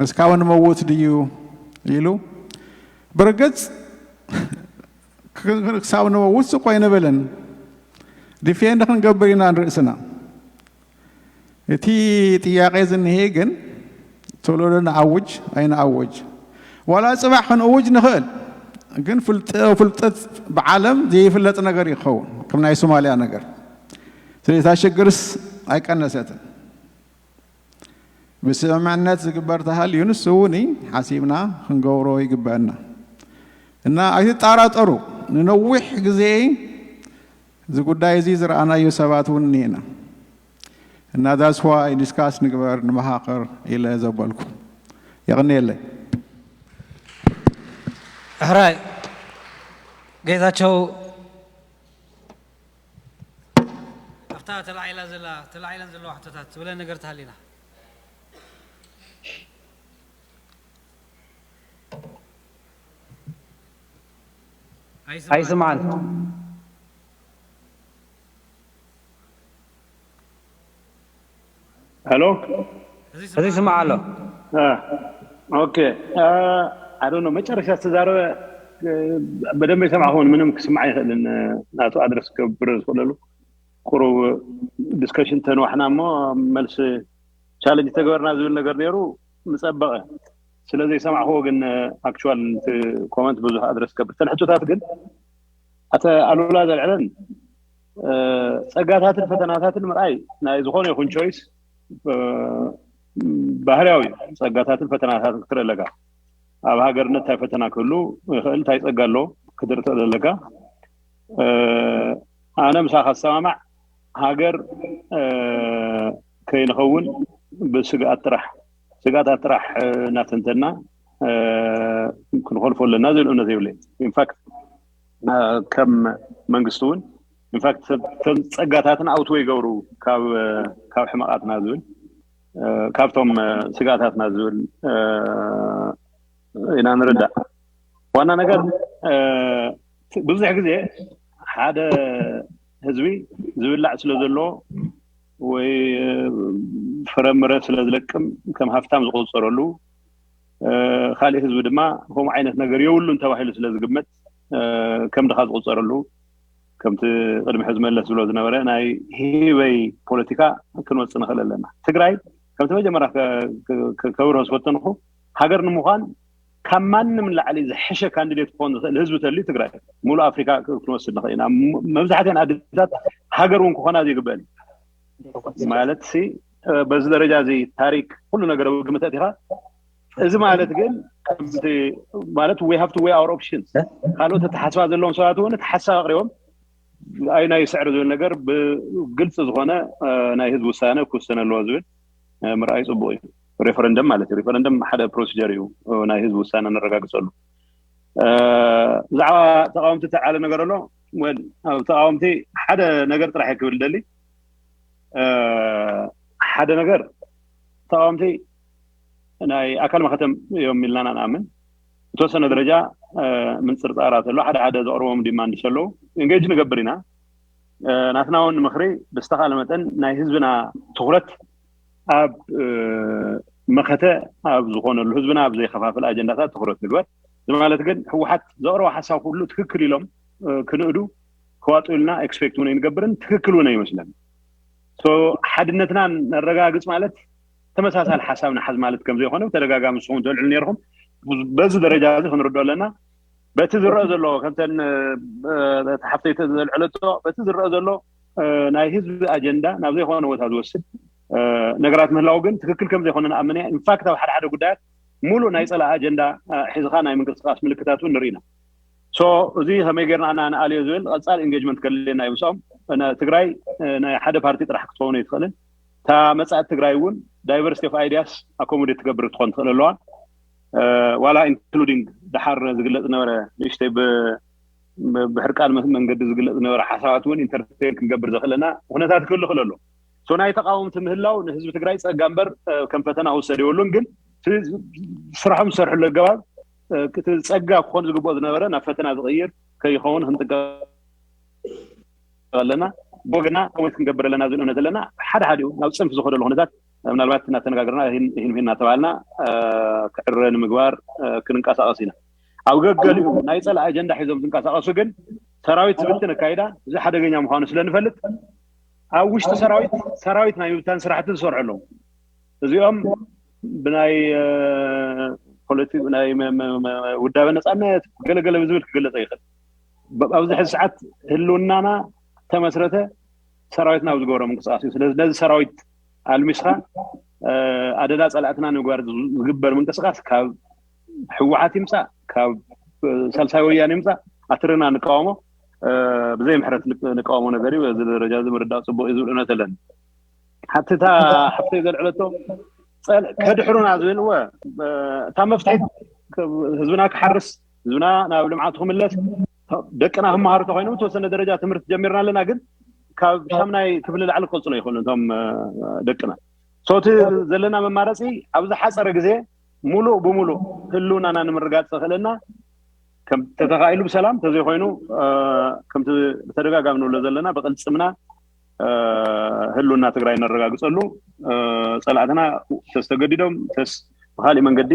እስካብ ንመውት ድዩ ኢሉ። ብርግጽ ክሳብ ንመውት ስቆ ኣይንብልን። ዲፌንድ ክንገብር ኢና ንርእስና። እቲ ጥያቄ ዝንሄ ግን ቶሎ ዶ ንኣውጅ ኣይንኣውጅ? ዋላ ጽባሕ ክንእውጅ ንኽእል፣ ግን ፍልጠት ብዓለም ዘይፍለጥ ነገር ይኸውን፣ ከም ናይ ሶማልያ ነገር። ስለዚ እታ ሽግርስ ኣይቀነሰትን። ብስምምዕነት ዝግበር ተሃልዩ ንሱ እውን ሓሲብና ክንገብሮ ይግበአና እና ኣይትጠራጠሩ። ንነዊሕ ግዜ እዚ ጉዳይ እዚ ዝረኣናዮ ሰባት እውን እኒኤና እና that's why ዲስካስ ንግበር ንመሃኸር ኢለ ዘበልኩ። የቕንየለይ። ሕራይ ጌታቸው ኣብታ ተላዒላ ዘላ ተላዒለን ዘለዋ ሕቶታት ትብለ ነገር ተሃሊና ኣይስማዕን። ሄሎ፣ እዚ ስማዕ ኣሎ። ኦኬ፣ I don't know፣ መጨረሻ ዝተዛረበ በደንብ ኣይሰማዕኹን፣ ምንም ክስማዕ ኣይኽእልን። ናቱ ኣድረስ ክገብር ዝኽእለሉ ቁሩብ ዲስከሽን ተንዋሕና እሞ መልሲ ቻለንጅ ተገበርና ዝብል ነገር ነይሩ፣ ምጸበቐ። ስለ ዘይሰማዕኽዎ ግን ኣክቹዋል እቲ ኮመንት ብዙሕ ኣድረስ ክገብር። እተን ሕቶታት ግን ኣተ ኣሉላ ዘልዕለን ጸጋታትን ፈተናታትን ምርኣይ ናይ ዝኾነ ይኹን ቾይስ ባህርያዊ እዩ። ጸጋታትን ፈተናታትን ክትርኢ ኣለካ። ኣብ ሃገርነት እንታይ ፈተና ክህሉ ይኽእል፣ እንታይ ጸጋ ኣሎ ክትርኢ ትኽእል ኣለካ። ኣነ ምሳኻ ዝሰማማዕ ሃገር ከይንኸውን ብስግኣት ጥራሕ ስግኣታት ጥራሕ እናተንተና ክንኾልፎ ኣለና ዝብል እምነት የብለይ። ኢንፋክት ከም መንግስቲ እውን ኢንፋክት ጸጋታትን ኣውትወይ ይገብሩ ካብ ሕመቓትና ዝብል ካብቶም ስግኣታትና ዝብል ኢና ንርዳእ። ዋና ነገር ብዙሕ ግዜ ሓደ ህዝቢ ዝብላዕ ስለ ዘለዎ ወይ ፍረምረ ስለ ዝለቅም ከም ሃፍታም ዝቆፀረሉ ካሊእ ህዝቢ ድማ ከምኡ ዓይነት ነገር የብሉን ተባሂሉ ስለ ዝግመት ከም ድኻ ዝቆፀረሉ ከምቲ ቅድሚ ሕዚ መለስ ዝብሎ ዝነበረ ናይ ሂበይ ፖለቲካ ክንወፅእ ንኽእል ኣለና። ትግራይ ከምቲ መጀመርያ ከብርሆ ዝፈተንኹ ሃገር ንምዃን ካብ ማንም ላዕሊ ዝሐሸ ካንዲዴት ክኾን ዝኽእል ህዝቢ ተልዩ ትግራይ ሙሉእ ኣፍሪካ ክንወስድ ንኽእል ኢና። መብዛሕትአን ኣድታት ሃገር እውን ክኾና ዘይግበአን ማለት በዚ ደረጃ እዚ ታሪክ ኩሉ ነገር ኣብ ግምት ኣእቲኻ፣ እዚ ማለት ግን ማለት we have to weigh our options። ካልኦት ኣተሓስባ ዘለዎም ሰባት እውን እቲ ሓሳብ ኣቅሪቦም ኣይ ናይ ስዕር ዝብል ነገር ብግልፂ ዝኾነ ናይ ህዝቢ ውሳነ ክውሰነ ኣለዎ ዝብል ምርኣይ ፅቡቅ እዩ። ሬፈረንደም ማለት እዩ። ሬፈረንደም ሓደ ፕሮሲጀር እዩ ናይ ህዝቢ ውሳነ ነረጋግፀሉ። ብዛዕባ ተቃወምቲ ተዓለ ነገር ኣሎ። ኣብ ተቃወምቲ ሓደ ነገር ጥራሕ ክብል ደሊ ሓደ ነገር ተቃወምቲ ናይ ኣካል መኸተም እዮም ኢልና ንኣምን። ብተወሰነ ደረጃ ምንፅርፃራት ኣሎ። ሓደ ሓደ ዘቕርቦም ዲማንድ ኣለዉ፣ ኤንጌጅ ንገብር ኢና። ናትና እውን ምኽሪ ብዝተኻለ መጠን ናይ ህዝብና ትኩረት ኣብ መኸተ ኣብ ዝኾነሉ ህዝብና ኣብ ዘይከፋፍል ኣጀንዳታት ትኩረት ንግበር። እዚ ማለት ግን ህወሓት ዘቕረቦ ሓሳብ ኩሉ ትክክል ኢሎም ክንእዱ ክዋጡ ኢልና ኤክስፔክት እውን ኣይንገብርን፣ ትክክል እውን ኣይመስለን። ሓድነትና ነረጋግፅ ማለት ተመሳሳሊ ሓሳብ ንሓዝ ማለት ከም ዘይኮነ ብተደጋጋሚ ንስኹም ተልዕሉ ነርኩም። በዚ ደረጃ እዚ ክንርዶ ኣለና። በቲ ዝረአ ዘሎ ከምተን ሓፍተይ ዘልዕለቶ በቲ ዝረአ ዘሎ ናይ ህዝቢ ኣጀንዳ ናብ ዘይኮነ ቦታ ዝወስድ ነገራት ምህላው ግን ትክክል ከም ዘይኮነ ንኣምን እያ። ኢንፋክት ኣብ ሓደ ሓደ ጉዳያት ሙሉእ ናይ ፀላእ ኣጀንዳ ሒዝካ ናይ ምንቅስቃስ ምልክታት እውን ንርኢ ኢና። ሶ እዚ ከመይ ጌርና ኢና ንኣልዮ ዝብል ቀፃል ኢንጌጅመንት ከድልየና እዩ ምስኦም። ትግራይ ናይ ሓደ ፓርቲ ጥራሕ ክትኸውን ኣይትኽእልን። እታ መፃእት ትግራይ እውን ዳይቨርሲቲ ኦፍ ኣይዲያስ ኣኮሞዴት ትገብር ክትኾን ትኽእል ኣለዋ። ዋላ ኢንክሉዲንግ ደሓር ዝግለፅ ነበረ ንእሽተይ ብሕርቃን መንገዲ ዝግለፅ ዝነበረ ሓሳባት እውን ኢንተርቴን ክንገብር ዘኽእለና ኩነታት ክህሉ ክእል ኣሎ። ናይ ተቃወምቲ ምህላው ንህዝቢ ትግራይ ፀጋ እምበር ከም ፈተና ክውሰድ የብሉን። ግን ስራሖም ዝሰርሕሉ ኣገባብ እቲ ፀጋ ክኾን ዝግብኦ ዝነበረ ናብ ፈተና ዝቕይር ከይኸውን ክንጥቀም ኣለና። ብወገና ከመት ክንገብር ኣለና ዝብል እምነት ኣለና። ሓደ ሓዲኡ ናብ ፅንፍ ዝኸደሉ ኩነታት ምናልባት እናተነጋገርና ሂን ሂን እናተባሃልና ክዕረ ንምግባር ክንንቀሳቀስ ኢና። ኣብ ገገሊኡ ናይ ፀላእ ኣጀንዳ ሒዞም ዝንቀሳቀሱ ግን ሰራዊት ዝብትን ኣካይዳ እዚ ሓደገኛ ምዃኑ ስለንፈልጥ ኣብ ውሽጢ ሰራዊት ሰራዊት ናይ ምብታን ስራሕቲ ዝሰርሑ ኣለዉ። እዚኦም ብናይ ፖለቲ ናይ ውዳበ ነፃነት ገለገለ ብዝብል ክግለፀ ይኽእል። ኣብዚ ሕዚ ሰዓት ህልውናና ተመስረተ ሰራዊትና ኣብ ዝገበሮ ምንቅስቃስ እዩ። ስለዚ ነዚ ሰራዊት ኣልሚስካ ኣደዳ ፀላእትና ንምግባር ዝግበር ምንቅስቃስ ካብ ህወሓት ይምፃእ ካብ ሳልሳይ ወያነ ይምፃእ ኣትርና ንቃወሞ፣ ብዘይ ምሕረት ንቃወሞ ነገር እዩ። በዚ ደረጃ እዚ ምርዳእ ፅቡቅ እዩ ዝብል እምነት ኣለኒ። ሓቲ እታ ሓፍተይ ዘልዕለቶ ከድሕሩና ዝብል እወ እታ መፍትሒት ህዝብና ክሓርስ ህዝብና ናብ ልምዓቱ ክምለስ ደቅና ክመሃሩ ተኮይኖም ተወሰነ ደረጃ ትምህርቲ ጀሚርና ኣለና። ግን ካብ ሻምናይ ክፍሊ ላዕሊ ክቀፅሎ ይኽእሉ እቶም ደቅና። ሶቲ ዘለና መማረፂ ኣብ ዝሓፀረ ግዜ ሙሉእ ብሙሉእ ህልውናና ንምርጋፅ ዘኽእለና ከም ተተኻኢሉ ብሰላም ተዘይኮይኑ ከምቲ ብተደጋጋሚ ንብሎ ዘለና ብቅልፅምና ህልውና ትግራይ ነረጋግፀሉ ፀላእትና ተስተገዲዶም ተስ ብካሊእ መንገዲ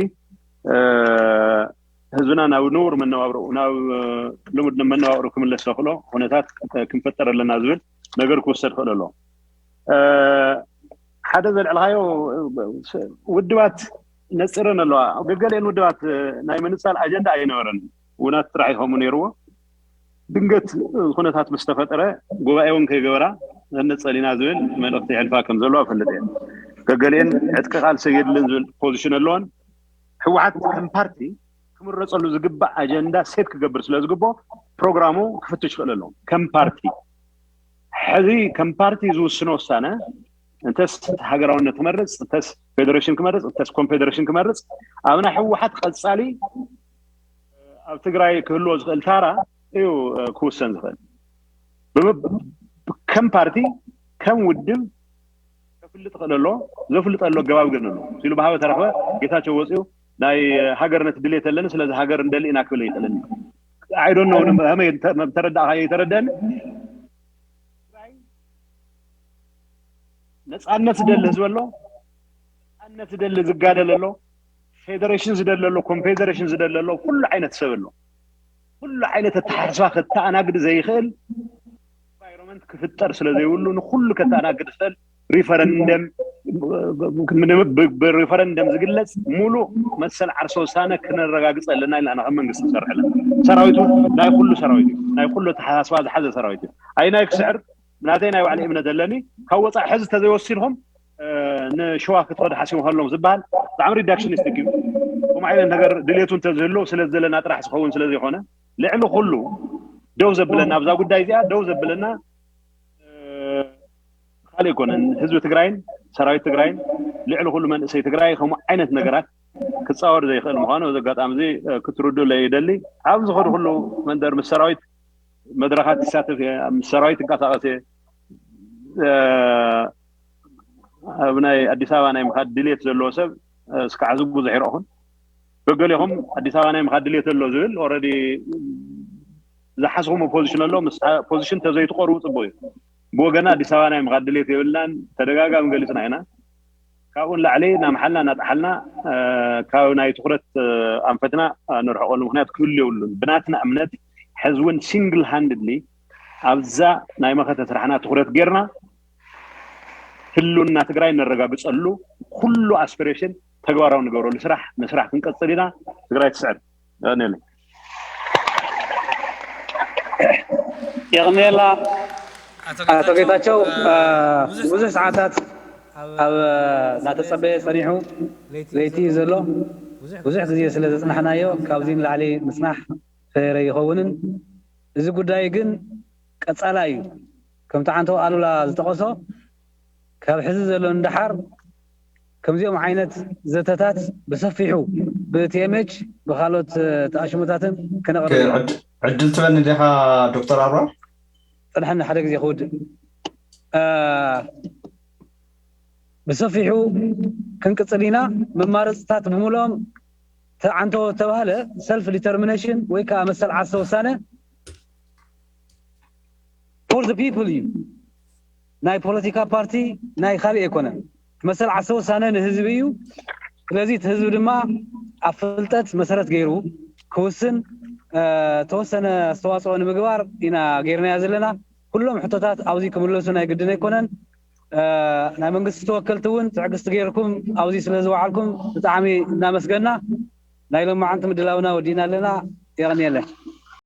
ህዝብና ናብ ንቡር መነባብሮ ናብ ልሙድ መነባብሮ ክምለስ ዘኽእሎ ኩነታት ክንፈጠር ኣለና ዝብል ነገር ክውሰድ ክእል ኣሎ። ሓደ ዘልዕልካዮ ውድባት ነፅረን ኣለዋ። ገገሊአን ውድባት ናይ ምንፃል ኣጀንዳ ኣይነበረን። ውናት ጥራሕ ይኸሙ ነይርዎ። ድንገት ኩነታት ምስ ተፈጠረ ጉባኤ እውን ከይገበራ ነነፀሊና ዝብል መልእክቲ ይሕልፋ ከም ዘለዋ እፈልጥ እየ። ገገሊአን ዕጥቂ ቃልሲ የድልን ዝብል ፖዚሽን ኣለዋን ህወሓት ከም ፓርቲ ክምረፀሉ ዝግባእ ኣጀንዳ ሴት ክገብር ስለ ዝግብኦ ፕሮግራሙ ክፍትሽ ይኽእል ኣለዎ። ከም ፓርቲ ሕዚ ከም ፓርቲ ዝውስኖ ውሳነ እንተስ ሃገራውነት ክመርፅ እንተስ ፌደሬሽን ክመርፅ እንተስ ኮንፌደሬሽን ክመርፅ ኣብ ናይ ህወሓት ቀፃሊ ኣብ ትግራይ ክህልዎ ዝኽእል ታራ እዩ ክውሰን ዝኽእል። ከም ፓርቲ ከም ውድብ ከፍልጥ ክእል ኣሎ። ዘፍልጠሉ ኣገባብ ግን ኣሎ ሲሉ ብሃበ ተረኽበ ጌታቸው ወፂኡ ናይ ሃገርነት ድሌት ኣለኒ ስለዚ ሃገር እንደሊ ኢና ክብል ይኽእልን። I don't know ከመይ ተረዳእካ ይተረደኒ። ነፃነት ዝደሊ ህዝቢ ኣሎ፣ ነፃነት ዝደሊ ዝጋደል ኣሎ፣ ፌደሬሽን ዝደሊ ኣሎ፣ ኮንፌደሬሽን ዝደሊ ኣሎ፣ ኩሉ ዓይነት ሰብ ኣሎ። ኩሉ ዓይነት ኣተሓሳስባ ከተኣናግድ ዘይኽእል ክፍጠር ስለ ዘይብሉ ንኩሉ ከተኣናግድ ዝኽእል ሪፈረንደም ብሪፈረንደም ዝግለጽ ሙሉእ መሰል ዓርሰ ውሳነ ክነረጋግጽ ኣለና ኢልና ከም መንግስቲ ንሰርሕ ኣለና። ሰራዊቱ ናይ ኩሉ ሰራዊት እዩ። ናይ ኩሉ ኣተሓሳስባ ዝሓዘ ሰራዊት እዩ። ኣይ ናይ ክስዕር ናተይ ናይ ባዕሊ እምነት ኣለኒ። ካብ ወፃኢ ሕዚ ተዘይወሲድኩም ንሸዋ ክትኸዱ ሓሲቡ ከሎም ዝበሃል ብጣዕሚ ሪዳክሽኒስቲክ እዩ። ከምኡ ዓይነት ነገር ድሌቱ እንተዝህሉ ስለ ዘለና ጥራሕ ዝኸውን ስለ ዘይኮነ ልዕሊ ኩሉ ደው ዘብለና ኣብዛ ጉዳይ እዚኣ ደው ዘብለና ካልእ ኣይኮነን። ህዝቢ ትግራይን ሰራዊት ትግራይን ልዕሊ ኩሉ መንእሰይ ትግራይ ከምኡ ዓይነት ነገራት ክፃወር ዘይኽእል ምዃኑ እዚ ኣጋጣሚ እዚ ክትርዱ ለይደሊ። ኣብ ዝኸዱ ኩሉ መንደር ምስ ሰራዊት መድረኻት ይሳተፍ እየ፣ ምስ ሰራዊት ትንቀሳቐስ እየ። ኣብ ናይ ኣዲስ ኣበባ ናይ ምኻድ ድሌት ዘለዎ ሰብ እስካዕ ሕዚ ብዙሕ ይረእኹን። በገሌኹም ኣዲስ ኣበባ ናይ ምኻድ ድሌት ኣሎ ዝብል ኦረዲ ዝሓስኹም ፖዚሽን ኣሎ። ምስ ፖዚሽን ተዘይትቆርቡ ፅቡቅ እዩ። ብወገና ኣዲስ ኣበባ ናይ ምኻድ ድሌት የብልናን። ተደጋጋሚ ገሊፅና ኢና። ካብኡ ንላዕሊ እናመሓልና እናጠሓልና ካብ ናይ ትኩረት ኣንፈትና ንርሕቀሉ ምክንያት ክህሉ የብሉን። ብናትና እምነት ሕዚ እውን ሲንግል ሃንድሊ ኣብዛ ናይ መኸተ ስራሕና ትኩረት ጌርና ህልውና ትግራይ ነረጋግፀሉ ኩሉ ኣስፒሬሽን ተግባራዊ ንገብረሉ ስራሕ ምስራሕ ክንቀፅል ኢና። ትግራይ ትስዕር። ነኒ የቕንየላ ኣቶ ጌታቸው። ብዙሕ ሰዓታት ኣብ እናተፀበየ ፀኒሑ ለይቲ እዩ ዘሎ። ብዙሕ ግዜ ስለ ዘፅናሕናዮ ካብዚ ንላዕሊ ምፅናሕ ፈየረ ይኸውንን። እዚ ጉዳይ ግን ቀፃላይ እዩ። ከምቲ ዓንተው ኣሉላ ዝጠቐሶ ካብ ሕዚ ዘሎ ንደሓር ከምዚኦም ዓይነት ዘተታት ብሰፊሑ ብቲኤምኤች ብካልኦት ተኣሽሞታትን ክነቕርብ ኢና። ዕድል ትበኒ ዲኻ ዶክተር ኣርዋ? ፅንሐኒ ሓደ ግዜ ክውድእ። ብሰፊሑ ክንቅፅል ኢና። መማረፅታት ብምልኦም ተዓንቶ ተባህለ ሰልፍ ዲተርሚኔሽን ወይ ከዓ መሰል ዓርሰ ውሳነ for the people እዩ። ናይ ፖለቲካ ፓርቲ ናይ ካልእ ኣይኮነን። መሰል ዓርሰ ውሳነ ንህዝቢ እዩ። ስለዚ እቲ ህዝቢ ድማ ኣብ ፍልጠት መሰረት ገይሩ ክውስን ተወሰነ ኣስተዋፅኦ ንምግባር ኢና ገይርናዮ ዘለና። ኩሎም ሕቶታት ኣብዚ ክምለሱ ናይ ግድን ኣይኮነን። ናይ መንግስቲ ተወከልቲ እውን ትዕግስቲ ገይርኩም ኣብዚ ስለ ዝወዓልኩም ብጣዕሚ እናመስገና ናይ ሎማዓንቲ ምድላውና ወዲእና ኣለና። የቐንየለ።